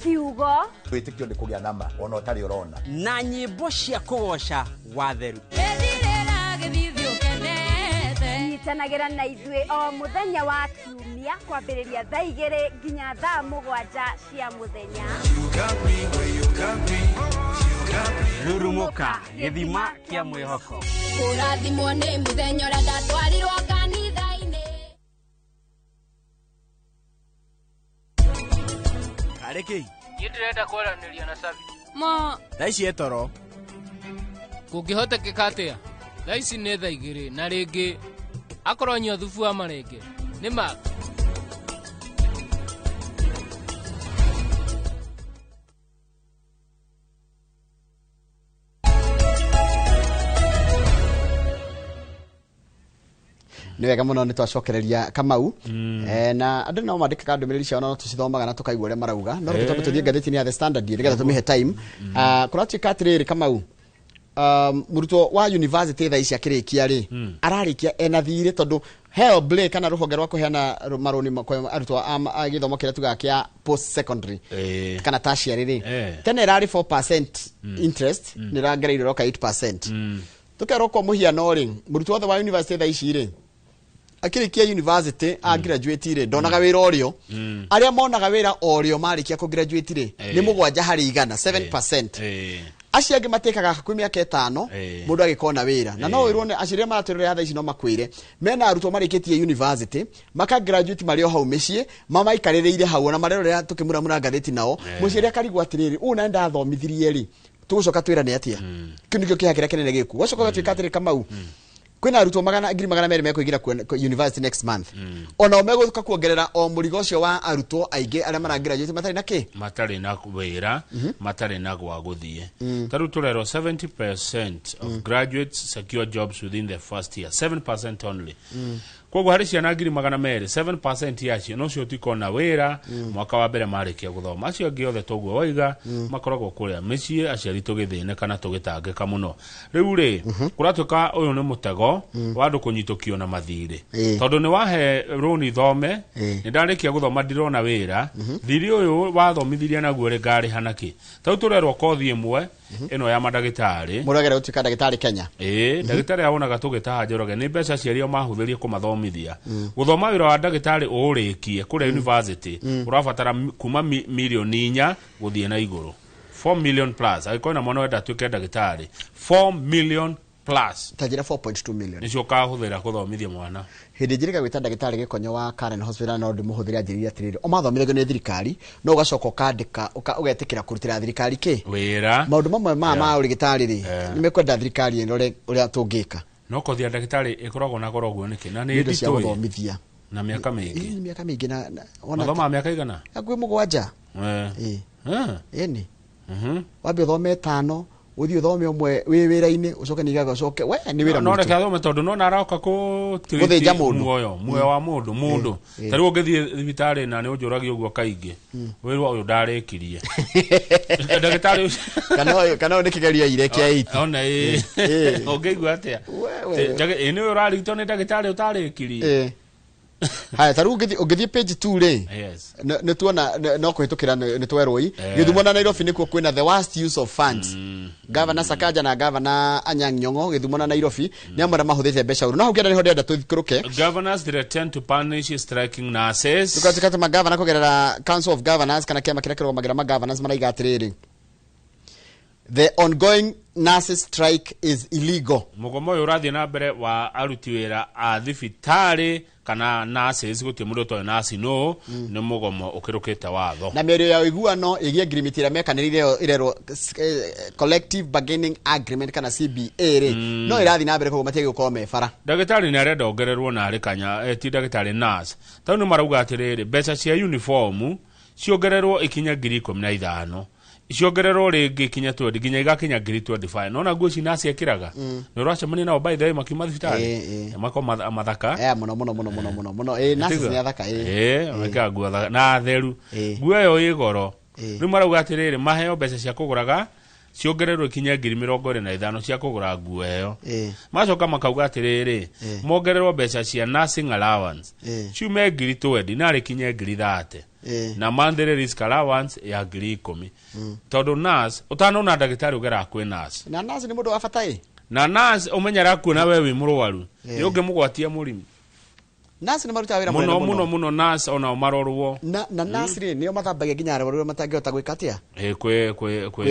kiugo wĩtĩkio nĩ kũgĩa nama ona ũtarĩ ũrona na nyĩmbo cia kũgoca watheru. Nyitanagĩra na ithuĩ o mũthenya wa kiumia kwambĩrĩria thaa 2 nginya thaa 7 cia mũthenya. Rurumuka gĩthima kĩa mwĩhoko. Kũrathimwo nĩ mũthenya ũrĩa ndatwarirwo kanitha-inĩ. Karĩ kĩ? Niĩ ndĩrenda kwaranĩria na Sabi. Ma thaa ici etoro. Kũngĩhotekeka atĩa? Thaa ici nĩ thaa 2 na rĩngĩ akorwo nyua thubu wa marenge. Nĩ ma Nĩ wega mũno nĩ twacokereria Kamau. Na andũ no mandĩkaga ndũmĩrĩri ciao no tũcithomaga na tũkaigua ũrĩa marauga. No reke twambe tũthiĩ ngathĩti-inĩ ya The Standard nĩgetha tũmĩhe time. Kũratuĩka atĩrĩrĩ Kamau, mũrutwo wa university thaa ici akĩrĩkia rĩ, ararĩkia ena thirĩ tondũ HELB rĩ, kana rũhonge rwa kũheana marũni kwa arutwo a gĩthomo kĩrĩa tugaga kĩa post secondary kana tertiary rĩ, tene ĩrarĩ 4% interest, nĩ ĩrangereire ĩroka 8%. Tũkerwo kwa mũhiano rĩ, mũrutwo wothe wa university thaa ici rĩ, akĩrĩkia university a graduate rĩ, ndonaga wĩra ũrĩo. Arĩa monaga wĩra ũrĩo marĩkia kũ graduate rĩ, nĩ 7 harĩ 100, 7%. Acio angĩ matĩkaga hakuhĩ mĩaka 5 mũndũ agĩkona wĩra. Na no wĩrwo nĩ acio arĩa maratwĩrorera thaa ici no makwĩre mena arutwo marĩkĩtie university maka graduate marĩ o hau mĩciĩ, mamaikarĩrĩire hau ona marerorera tũkĩmuramura ngathĩti nao. Mũciĩ akarigwo atĩrĩrĩ, ũũ na ndathomithirie rĩ, tũgũcoka twĩrane atĩa? Kĩu nĩkĩo kĩeha kĩrĩa kĩnene gĩkuo. Gwacoka gũgatuĩka atĩrĩ Kamau, kwĩna arutwo 200,000 mekũingĩra university next month. Onao megũka kuongerera o mũrigo ũcio wa arutwo aingĩ arĩa maragraduate matarĩ na kĩ? Matarĩ na wĩra, matarĩ na gwa gũthiĩ. Ta rĩu tũrerwo 70% of graduates secure jobs within the first year, 7% only. Koguo harĩ ciana 200,000, 7% yacio nocio tikona wĩra mwaka wa mbere marĩkia gũthoma. Acio angĩ othe toguo waiga makoragwo kũrĩa mĩciĩ, aciari tũgĩthĩnĩka na tũgĩtangĩka mũno. Rĩu rĩ, kũratuĩka ũyũ nĩ mũtego wa andũ kũnyitũkio na mathirĩ. Tondũ nĩ wahe rũni thome, nĩ ndarĩkia gũthoma ndirona wĩra, thirĩ ũyũ wathomithirie naguo rĩ ngarĩha nakĩ? Ta rĩu tũrerwo kothi ĩmwe ĩno ya mandagĩtarĩ. Mũndũ agera gũtuĩka ndagĩtarĩ Kenya. Ndagĩtarĩ awonaga tũgĩtaha Njoroge nĩ mbeca aciari ao mahũthĩrie kũmathomithia. Gũthoma wĩra wa ndagĩtarĩ ũũrĩkie kũrĩa university ũrabatara kuma milioni 4 gũthiĩ na igũrũ. 4 million plus. Angĩkorwo na mwana wenda atuĩke ndagĩtarĩ, 4 million plus. Ta njĩra 4.2 million. Nĩcio ũkahũthĩra kũthomithia mwana. Hĩndĩ njĩrĩga gwĩta ndagĩtarĩ Gĩkonyo wa Karen Hospital no ndĩmũhũthĩre anjĩrire atĩrĩrĩ, o mathomithagio nĩ thirikari, no ũgacoka ũkandĩka, ũgetĩkĩra kũrutĩra thirikari kĩ? Wĩra. Maũndũ mamwe ma ũrigitari rĩ, nĩmekwenda thirikari ĩrore ũrĩa tũngĩka. No kothi ya ndagĩtarĩ ĩkoragwo na goro ũguo nĩkĩ? Na nĩ Nĩ indo cia nditũ ĩ. gũthomithia. Na mĩaka mĩingĩ. Ĩ, mĩaka mĩingĩ na ona Mathomaga mĩaka igana? Hakuhĩ 7. Ĩni. Wambe ũthome 5, ũthiĩ ũthome ũmwe wĩ wĩra-inĩ, ũcoke ningĩ ũcoke, we nĩ wĩra No mũritũ. reke athome tondũ nona aroka kũ Gũthĩnja mũndũ. Muoyo wa mũndũ, mũndũ. Ta rĩu ũngĩthiĩ thibitarĩ na nĩ ũnjũragia ũguo kaingĩ, wĩrwo ũyũ ndarĩkirie. Ndagĩtarĩ ũcio. Kana ũyũ nĩ kĩgerio aire kĩa 8. Ona ĩ. Ũngĩigua atĩa? Ĩ, nĩ ũyũ ũrarigitwo nĩ ndagĩtarĩ ũtarĩkirie. Haya, ta rĩu ũngĩthiĩ page 2 rĩ, nĩ tuona, no kũhĩtũkĩra nĩ twerwo ii. Gĩthumo na Nairobi nĩkuo kwĩna the worst use of funds. Governor Sakaja na Governor Anyang' Nyong'o Gĩthumo na Nairobi nĩ amwe arĩa mahũthĩrĩte mbeca ũru. No hau kĩanda nĩho ndĩrenda tũikũrũke. Governors threaten to punish striking nurses. Tũkatuĩka atĩ magavana kũgerera Council of Governors kana kĩama kĩrĩa kĩrũgamagĩrĩra magavana maraiga atĩrĩrĩ, the ongoing nurses strike is illegal. Mũgomo ũyũ ũrathiĩ na mbere wa aruti wĩra a thibitarĩ kana nurses, gũtirĩ mũndũ ũtoĩ nurse no, nĩ mũgomo ũkĩrũkĩte watho. Na mĩario ya ũiguano ĩgiĩ agreement ĩrĩa mekanĩrĩire ĩyo ĩrerwo, collective bargaining agreement kana CBA rĩ, no ĩrathiĩ na mbere koguo matiagĩrĩirwo gũkorwo me bara. Ndagĩtarĩ nĩ arenda ongererwo na arĩ kanya, ti ndagĩtarĩ nurse. Tondũ nĩ marauga atĩrĩrĩ, mbeca cia uniform ciongererwo ikinya ngiri ikũmi na ithano. Ciongererwo rĩngĩ ikinya 20, nginya igakinya ngiri 25. Nona nguo ici nurse ekĩraga? Nĩ ũracemania nao by the way makiuma thibitarĩ? Makoragwo mathaka. Mũno, mũno, mũno, mũno, mũno, mũno. Nurses Nĩtiguo? nĩ athaka, Mekĩraga nguo thaka na theru. Nguo ĩyo ĩ goro. Rĩu marauga atĩrĩrĩ, maheo mbeca cia kũgũraga, ciongererwo ikinya ngiri mĩrongo ĩrĩ na ithano cia kũgũra nguo ĩyo. Macoka makauga atĩrĩrĩ, mongererwo mbeca cia nursing allowance. Ciume ngiri 20, narĩ kinye ngiri 30. Na monthly risk allowance ya ngiri ikũmi. Tondũ nurse, ũtanona ndagĩtarĩ ũgeraga kwĩ nurse. Na nurse nĩ mũndũ wa bata ĩ? Na nurse ũmenyera kuona we wĩ mũrwaru. Nĩ ũngĩmũgwatia mũrimũ. Nurse nĩ marutaga wĩra Muno mũnene. Muno muno, nurse onao marorwo. Na nurse rĩ, nĩo mathambagia nginya arwaru arĩa matangĩhota gwĩka atĩa. Kwe kwe kwe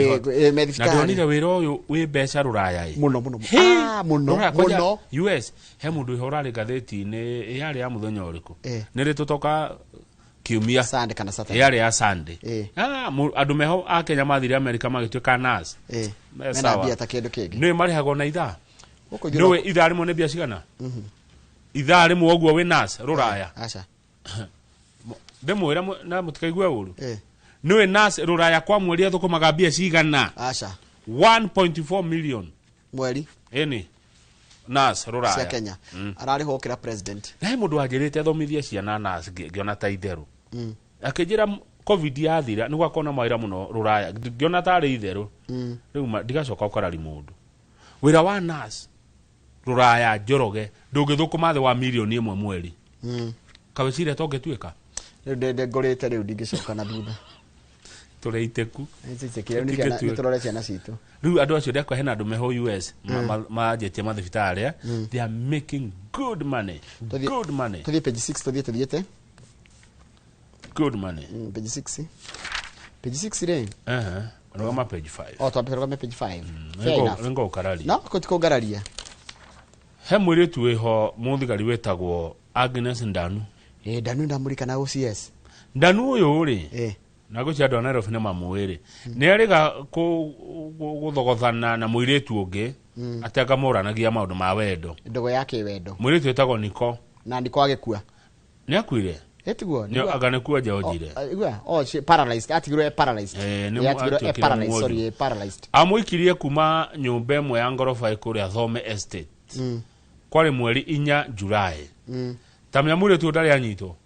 Me Na thibitarĩ. ndonire wĩra ũyũ wĩ mbeca rũraya ĩ. Mũno mũno. Hĩ! Ah, mũno. Rũraya, kwanja Mũno. US he mũndũ wĩho ũrarĩ ngathĩti-inĩ yarĩ ya mũthenya ũrĩkũ? Nĩ rĩ tũtoka kiumia? Sunday kana Saturday. Yarĩ ya Sunday. Ah, andũ meho a Kenya mathire America magĩtuĩka nurse. Me Mena sawa. mbia ta kĩndũ kĩngĩ. Nĩũĩ marĩhagwo na ithaa? Gũkũ ithuĩ Nĩũĩ ithaa rĩmwe nĩ mbia cigana? Ithaa rĩmwe ũguo wĩ nurse rũraya. Aca. Ndĩmwĩre na mũtikaigue ũru. Nĩũĩ nurse rũraya kwa mweri athũkũmaga mbia cigana? Aca. 1.4 million. Mweri. Ĩni nurse rũraya. Cia Kenya. Ararĩhwo gũkĩra president. Na he mũndũ wanjĩrĩte athomithie ciana nurse, ngĩona ta itherũ. Akĩnjĩra COVID yathira nĩ gwakorwo na mawĩra mũno rũraya, ngĩona tarĩ itherũ. Rĩu ndigacoka gũkarari mũndũ wĩra wa nurse rũraya. Njoroge, ndũngĩthũkũma thĩ wa mirioni 1 mweri. Kawĩciria tongĩtuĩka. Rĩu ngũrĩte, rĩu ndingĩcoka na thutha. Tũrĩ itĩku. Nĩ ciana- nĩ tũrore ciana citũ. Rĩu andũ acio ndekwa hena andũ meho US manjĩtie mathibitarĩ, they are making good money. Good money. Tũthiĩ page 6, tũthiĩ tũthiĩte. Good money. Page 6, page 6 rĩ. Rũgama page 5. O twambe tũrũgame page 5. Fair enough. Nĩngũkararia. No kũngararia. He mũirĩtu wĩho mũthigari wĩtagwo Agnes Ndanu. Ndanu ndamũrikana, OCS. Ndanu ũyũ rĩ, na gwĩcia andũ a Nairobi nĩ mamũĩ rĩ, nĩ arĩga gũthogothana na mũirĩtu ũngĩ atĩ akamũranagia maũndũ ma wendo. Ndũgũ ya kĩwendo. Mũirĩtu wĩtagwo Niko. Na Niko agĩkua. Nĩ akuire. Ĩtiguo. Anga nĩ kua njonjire. Igua, oh, she paralyzed, atigirwo e paralyzed. Nĩ Atigirwo e atuĩkire paralyzed, mwonju. sorry, e paralyzed. Amũikirie kuma nyũmba ĩmwe ya ngoroba ĩ kũrĩa Thome Estate. Kwarĩ mweri 4 Julai. Ta menya mũirĩtu ũyũ ndarĩ anyitwo,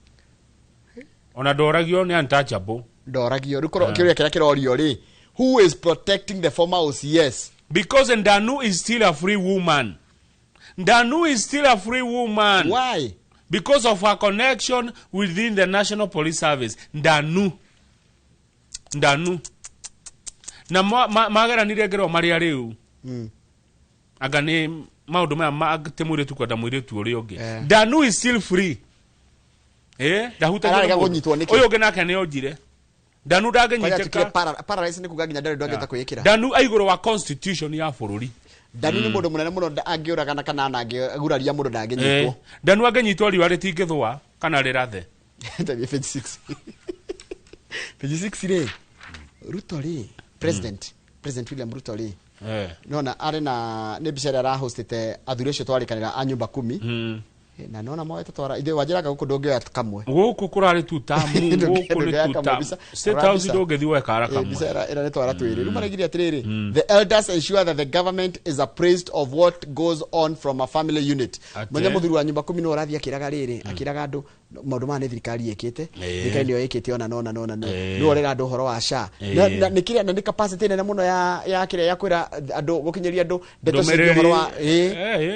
ona ndoragio, nĩ untouchable. Ndoragio rĩu kĩũria kĩrĩa kĩrorio rĩ, who is protecting the former OCS? Because Ndanu is still a free woman. Ndanu is still a free woman. Why? Because of her connection within the National Police Service. Ndanu, Ndanu na mageranire ngero marĩa rĩu. Anga nĩ maũndũ maya atĩ mũirĩtu kwenda mũirĩtu ũrĩa ũngĩ. Ndanu is still free. Ndahutagio Ararega nĩ mũndũ. kũnyitwo nĩkĩ? Ũyũ ũngĩ nake nĩ onjire. Ndanu Kwani ndangĩnyitĩka. atuĩkire paralyzed nĩ kuga nginya ndarĩ ndangĩhota kwĩĩkĩra. Ndanu aigũrũ wa constitution ya bũrũri. Ndanu nĩ mũndũ mũnene mũno, angĩũragana kana angĩguraria mũndũ ndangĩnyitwo. Ndanu angĩnyitwo riũa rĩtingĩthũa kana rĩrathe. Tabia page 6, page 6 rĩ, Ruto rĩ, President William Ruto rĩ, nona arĩ na nĩ mbica ĩrĩa arahostĩte athuri acio twarĩkanĩra a nyũmba kumi. Na nona moete twara ithuĩ wanjĩraga gũkũ ndũngĩoya kamwe. Gũkũ kũrarĩ tutamu, gũkũ nĩ Ndũngĩoya kamwe, tutamu. State rora House mbica. ndũngĩthiĩ woe kara Mbica kamwe. ĩrĩa nĩ twara twĩrĩ. Rĩu maraigire atĩrĩrĩ, the elders ensure that the government is appraised of what goes on from a family unit. Atĩ? Mũnya mũthuri wa nyũmba kumi nĩ ũrathiĩ akĩraga rĩrĩ, akĩraga andũ maũndũ maya nĩ thirikari ĩkĩte. Thirikari nĩyo ĩkĩte ona nona nona no nĩwe ũrera andũ ũhoro wa SHA. Na nĩ kĩrĩa na nĩ capacity nene mũno ya kĩrĩa ya kwĩra andũ, gũkinyĩria andũ ndeto ciĩgiĩ ũhoro wa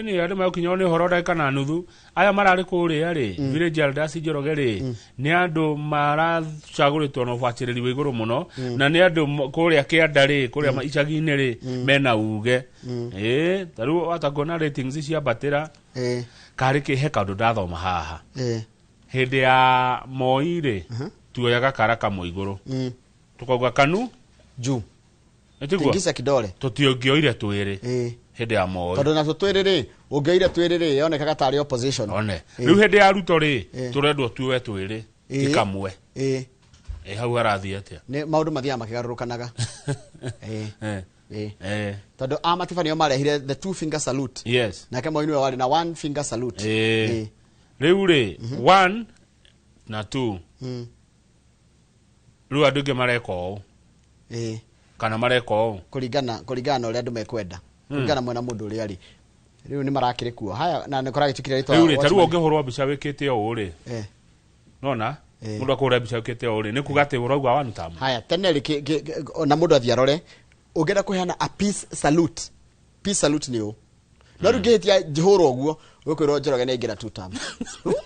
Nĩ andũ megũkinywo nĩ ũhoro ndagĩka na nuthu. Aya mararĩ kũrĩa rĩ, village elders, Njoroge rĩ, nĩ andũ maracagũrĩtwo na ũbacĩrĩri wa igũrũ mũno, na nĩ andũ kũrĩa kĩanda rĩ, kũrĩa icagi-inĩ rĩ, mena uge. Ta rĩu watakuona ratings ciambatĩra. Karĩ kĩ he kaũndũ ndathoma haha. Hĩndĩ ya Moi rĩ, tuoyaga kara kamwe igũrũ, tukauga kanu juu. Ĩtiguo? Tingisha kidole. Tũtingĩoire twĩrĩ hĩndĩ ya Moi. Tondũ natuo twĩrĩ rĩ, ũngĩoire twĩrĩ rĩ, yonekaga tarĩ opposition. One rĩu hĩndĩ ya Ruto rĩ, tũrendwo tuoe twĩrĩ, ti kamwe. Hau harathiĩ atĩa? Nĩ maũndũ mathiaga makĩgarũrũkanaga. Tondũ a Matiba nĩo marehire the two finger salute. Nake Moi nĩwe warĩ na one finger salute. Rĩu rĩ, one na two. Rĩu andũ aingĩ mareka ũũ kana mareka ũũ. Kũringana na ũrĩa andũ mekwenda, kũringana na mwena mũndũ ũrĩa arĩ rĩu nĩ marakĩrĩ kuo haya na nĩ kũragĩtuĩkire rĩtwa. Rĩu rĩ, ta rĩu Watchman. ũngĩhũrwo mbica wĩkĩte ũũ rĩ, nona mũndũ akũhũra mbica wĩkĩte ũũ rĩ, nĩ kuga atĩ ũrauga one term. Haya, tene rĩ, na mũndũ athiĩ arore, ũngĩenda kũheana a peace salute, peace salute nĩ ũ, no rĩu ngĩhĩtia njihũrwo ũguo ũkwĩrwo Njoroge nĩ aingĩra two term.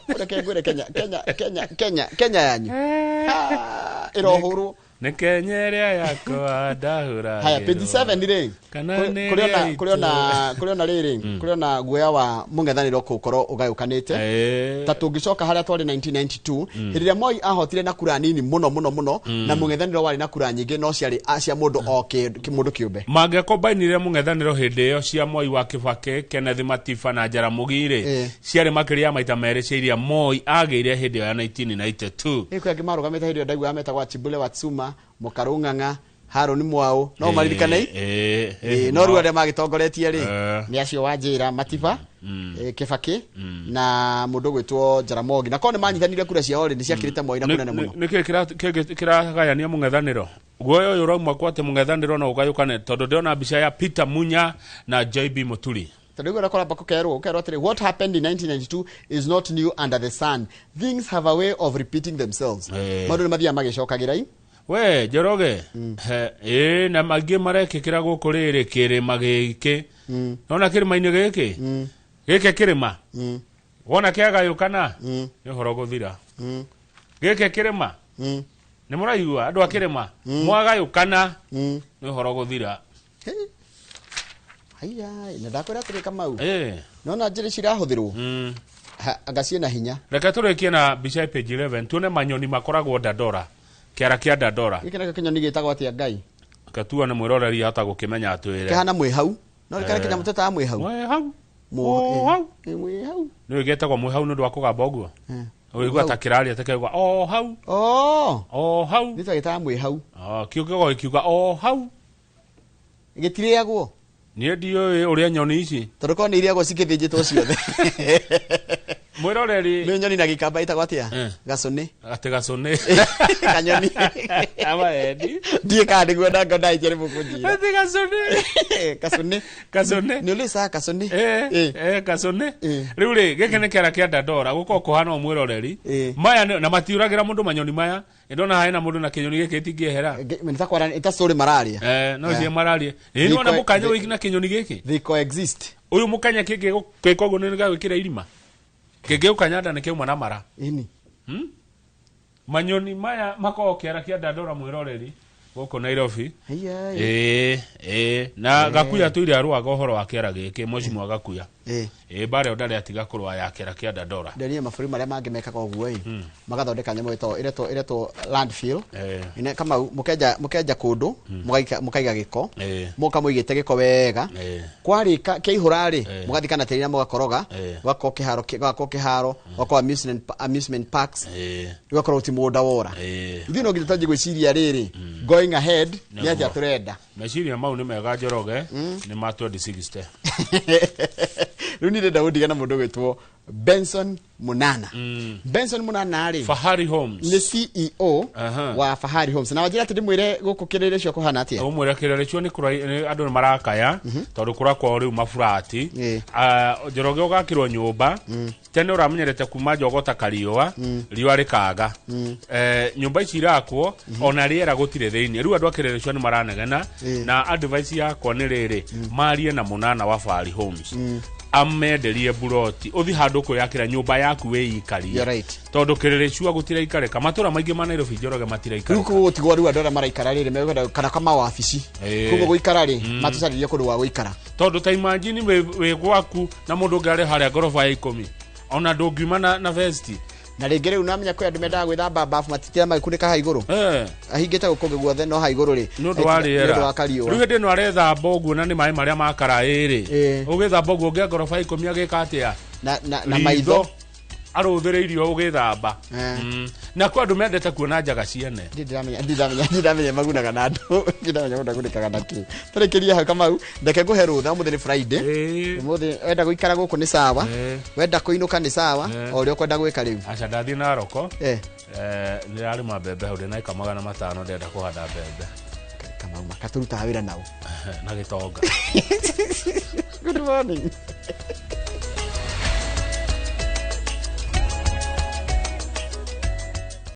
Reke ngwĩre, Kenya, Kenya, Kenya, Kenya, Kenya yanyu. Ah, ĩrohũrwo. Nĩ Kenya ĩrĩa yakwa ndahũragĩrwo. Haya, page 7 rĩ, Kana nĩ kũrĩ ona ĩrĩa kũrĩ ona kũrĩ ona rĩrĩ, kũrĩ ona guoya wa mũng'ethanĩro gũkorwo ũgayũkanĩte. Ta tũngĩcoka harĩa twarĩ 1992, hĩndĩ ĩrĩa Moi ahotire na kura nini mũno mũno mũno, na mũng'ethanĩro warĩ na kura nyingĩ no ciarĩ cia mũndũ o mũndũ kĩũmbe. Mangĩakombainire mũng'ethanĩro hĩndĩ ĩyo cia Moi wa Kibaki, Kenneth Matiba na Jaramogi rĩ, ciarĩ makĩria ya maita merĩ cia iria Moi agĩire hĩndĩ ĩyo ya 1992. Ĩ kwĩ angĩ marũgamĩte hĩndĩ ĩyo ndaiguaga metagwo Achibule Watsuma, Mũkarũng'ang'a, Harũni Mwau, no maririkane no rĩu arĩa magĩtongoretie rĩ nĩ acio Wanjĩra, Matiba, Kibaki na mũndũ ũgwĩtwo Jaramogi, na korwo nĩ manyitanire kura ciao rĩ, nĩ ciakĩrĩte Moi na kũnene mũno. Nĩkĩ kĩragayania mũng'ethanĩro? Guoya ũyũ ũrauma kwa atĩ mũng'ethanĩro no ũgayũkane, tondũ ndĩrona mbica ya Peter Munya na JB Muturi. Tondũ rĩu ũrĩa kũramba ũkerwo atĩrĩ, what happened in 1992 is not new under the sun, things have a way of repeating themselves. Maũndũ nĩ mathiaga magĩcokagĩra. We Njoroge, ĩ na maingĩ marekĩkĩra gũkũ rĩrĩ kĩrĩma gĩkĩ. Nona kĩrĩma-inĩ gĩkĩ gĩkĩ kĩrĩma wona kĩagayũkana nĩ ũhoro gũthira. Gĩkĩ kĩrĩma nĩ mũraigua andũ a kĩrĩma mwagayũkana nĩ ũhoro gũthira. Haiya, na ndakwĩra atĩrĩ Kamau, nona njĩra cirahũthĩrwo anga ciĩna hinya. Reke tũrĩkie na mbica ya page 11 tuone manyoni makoragwo Dandora, kĩara kĩa Dandora. Gĩkĩ nakĩo kĩnyoni gĩtagwo atĩa Ngai? Gatua nĩ mwĩroreri ahota gũkĩmenya atwĩre. Kĩhana mwĩhau. No rĩkare kĩnyamũ tetaga mwĩhau. Mwĩhau. Mwĩhau. Mwĩhau. Nĩ gĩtagwo mwĩhau nĩ ũndũ wa kũgamba ũguo. Ũigua ta kĩraria ta kĩauga o hau. O hau. Nĩ twagĩtaga mwĩhau. Kĩu kĩgogo gĩkiuga o hau. Gĩtirĩagwo. Niĩ ndiũĩ ũrĩa nyoni ici. Tondũ korwo nĩ irĩagwo cingĩthĩnjĩtwo ciothe. Mwĩroreri. Nĩ nyoni na gĩkamba ĩtagwo atĩa? Gacũnĩ. Atĩ gacũnĩ. Kanyoni. Ama endi. Ndiĩ kana nĩguo ndanga ndainjia nĩ mũkũnjĩra. Atĩ gacũnĩ. Gacũnĩ. Gacũnĩ. Nĩ ũrĩcaga gacũnĩ. Gacũnĩ. Rĩu rĩ, gĩkĩ nĩ kĩara kĩa Dandora, gũkorwo kũhana o mwĩroreri. Maya na matiũragĩra mũndũ manyoni maya. Ndona hena mũndũ na kĩnyoni gĩkĩ itingĩehera. Nĩ ta story mararia. No cie mararia. Ĩ nĩ wona mũkanya wĩ na kĩnyoni gĩkĩ? They coexist. Ũyũ mũkanya kĩngĩ gĩka ũguo nĩ gagwĩkĩra irima. Kĩngĩũka nyanda nĩ kĩauma na mara. Ĩni. Manyoni maya makoragwo kĩara kĩa Dandora mwĩroreri gũkũ Nairobi. Na Gakuya tũire arũaga ũhoro wa kĩara gĩkĩ, mheshimiwa Gakuya. Mbara ĩyo ndarĩ atiga kũrũa ya kĩara kĩa Dandora. Ndĩrire mabũrũri marĩa mangĩ mekaga ũguo ĩ, magathondeka nyamũ ĩretwo ĩretwo landfill. Ine Kamau mũkenja kũndũ, mũkaiga gĩko, mũka mũigĩte gĩko wega. Kwarĩka kĩaihũra rĩ, mũgathika na tĩri na mũgakoroga, gũgakorwo kĩharo, gũgakorwo kĩharo, gũgakorwo amusement parks, gũgakorwo ti mũgũnda wora. Ithuĩ no nginya twanjie gwĩciria rĩrĩ, going ahead nĩ atĩa tũrenda. Meciria mau nĩ mega Njoroge, nĩ ma 2060. Rĩu niĩ ndĩrenda gũndiga na mũndũ ũgwĩtwo Benson Munana. Benson Munana rĩ, Fahari Homes. Nĩ CEO wa Fahari Homes. Na wanjĩra atĩ ndĩmwĩre gũkũ kĩrĩrĩ cio kũhana atĩa? Ũmwĩre kĩrĩrĩ cio nĩ andũ nĩ marakaya tondũ kũrakwo rĩu maburati. Njoroge ũgakĩrwo nyũmba, tene ũramenyerete kuma njogota kariũa, riũa rĩkaga. Nyũmba ici irakwo ona rĩera gũtirĩ thĩinĩ. Rĩu andũ a kĩrĩrĩ cio nĩ maranegena na advice yakwa nĩ rĩrĩ, marie na Munana wa Fahari Homes. Amenderie buroti uthi handu kwiyakira nyumba yaku wiyikarie. Right. Tondu kĩrĩrĩ cua gũtiraikarĩka matũra maingĩ ma Nairobi Njoroge matiraikarĩka. Rĩu gũtigwo rĩu andũ arĩa maraikara rĩrĩ mekwenda kana kama wabici koguo gũikara rĩ matũcarĩrie kũndũ gwa gũikara, tondũ ta imagine wĩ gwaku na mũndũ ũngĩ arĩ harĩa ngoroba ya 10 ona ndũngiuma na vesti. Na rĩngĩ rĩu namenya kwĩ andũ mendaga gwĩthamba bafu matitira magĩkunĩka ha igũrũ, ahingĩte gũkũ guothe no ha igũrũ rĩ nĩ ũndũ wa rĩera, nĩ ũndũ wa kariũa. Rĩu hĩndĩ ĩno arethamba ũguo na nĩ maĩ marĩa ma karaĩ rĩ, ũgĩthamba ũguo ũngĩa ngoroba 10 agĩka atĩa na maitho arũthĩrĩirio ũgĩthamba. Na kwa andũ mendete kuona njaga ciene. Ndĩramenya magunaga na andũ, ndĩramenya mũndũ agunĩkaga na kĩ. Tũrĩkĩrie hau Kamau, ndeke ngũhe rũtha, ũmũthĩ nĩ Friday. Ũmũthĩ wenda gũikara gũkũ nĩ sawa, wenda kũinũka nĩ sawa, o ũrĩa ũkwenda gwĩka rĩu. Aca ndathiĩ Naroko, ndĩrarĩma mbembe hau, ndĩna ĩka 500 ndĩrenda kũhanda mbembe. Kamau makatũrutaga wĩra nao na gĩtonga. Good morning.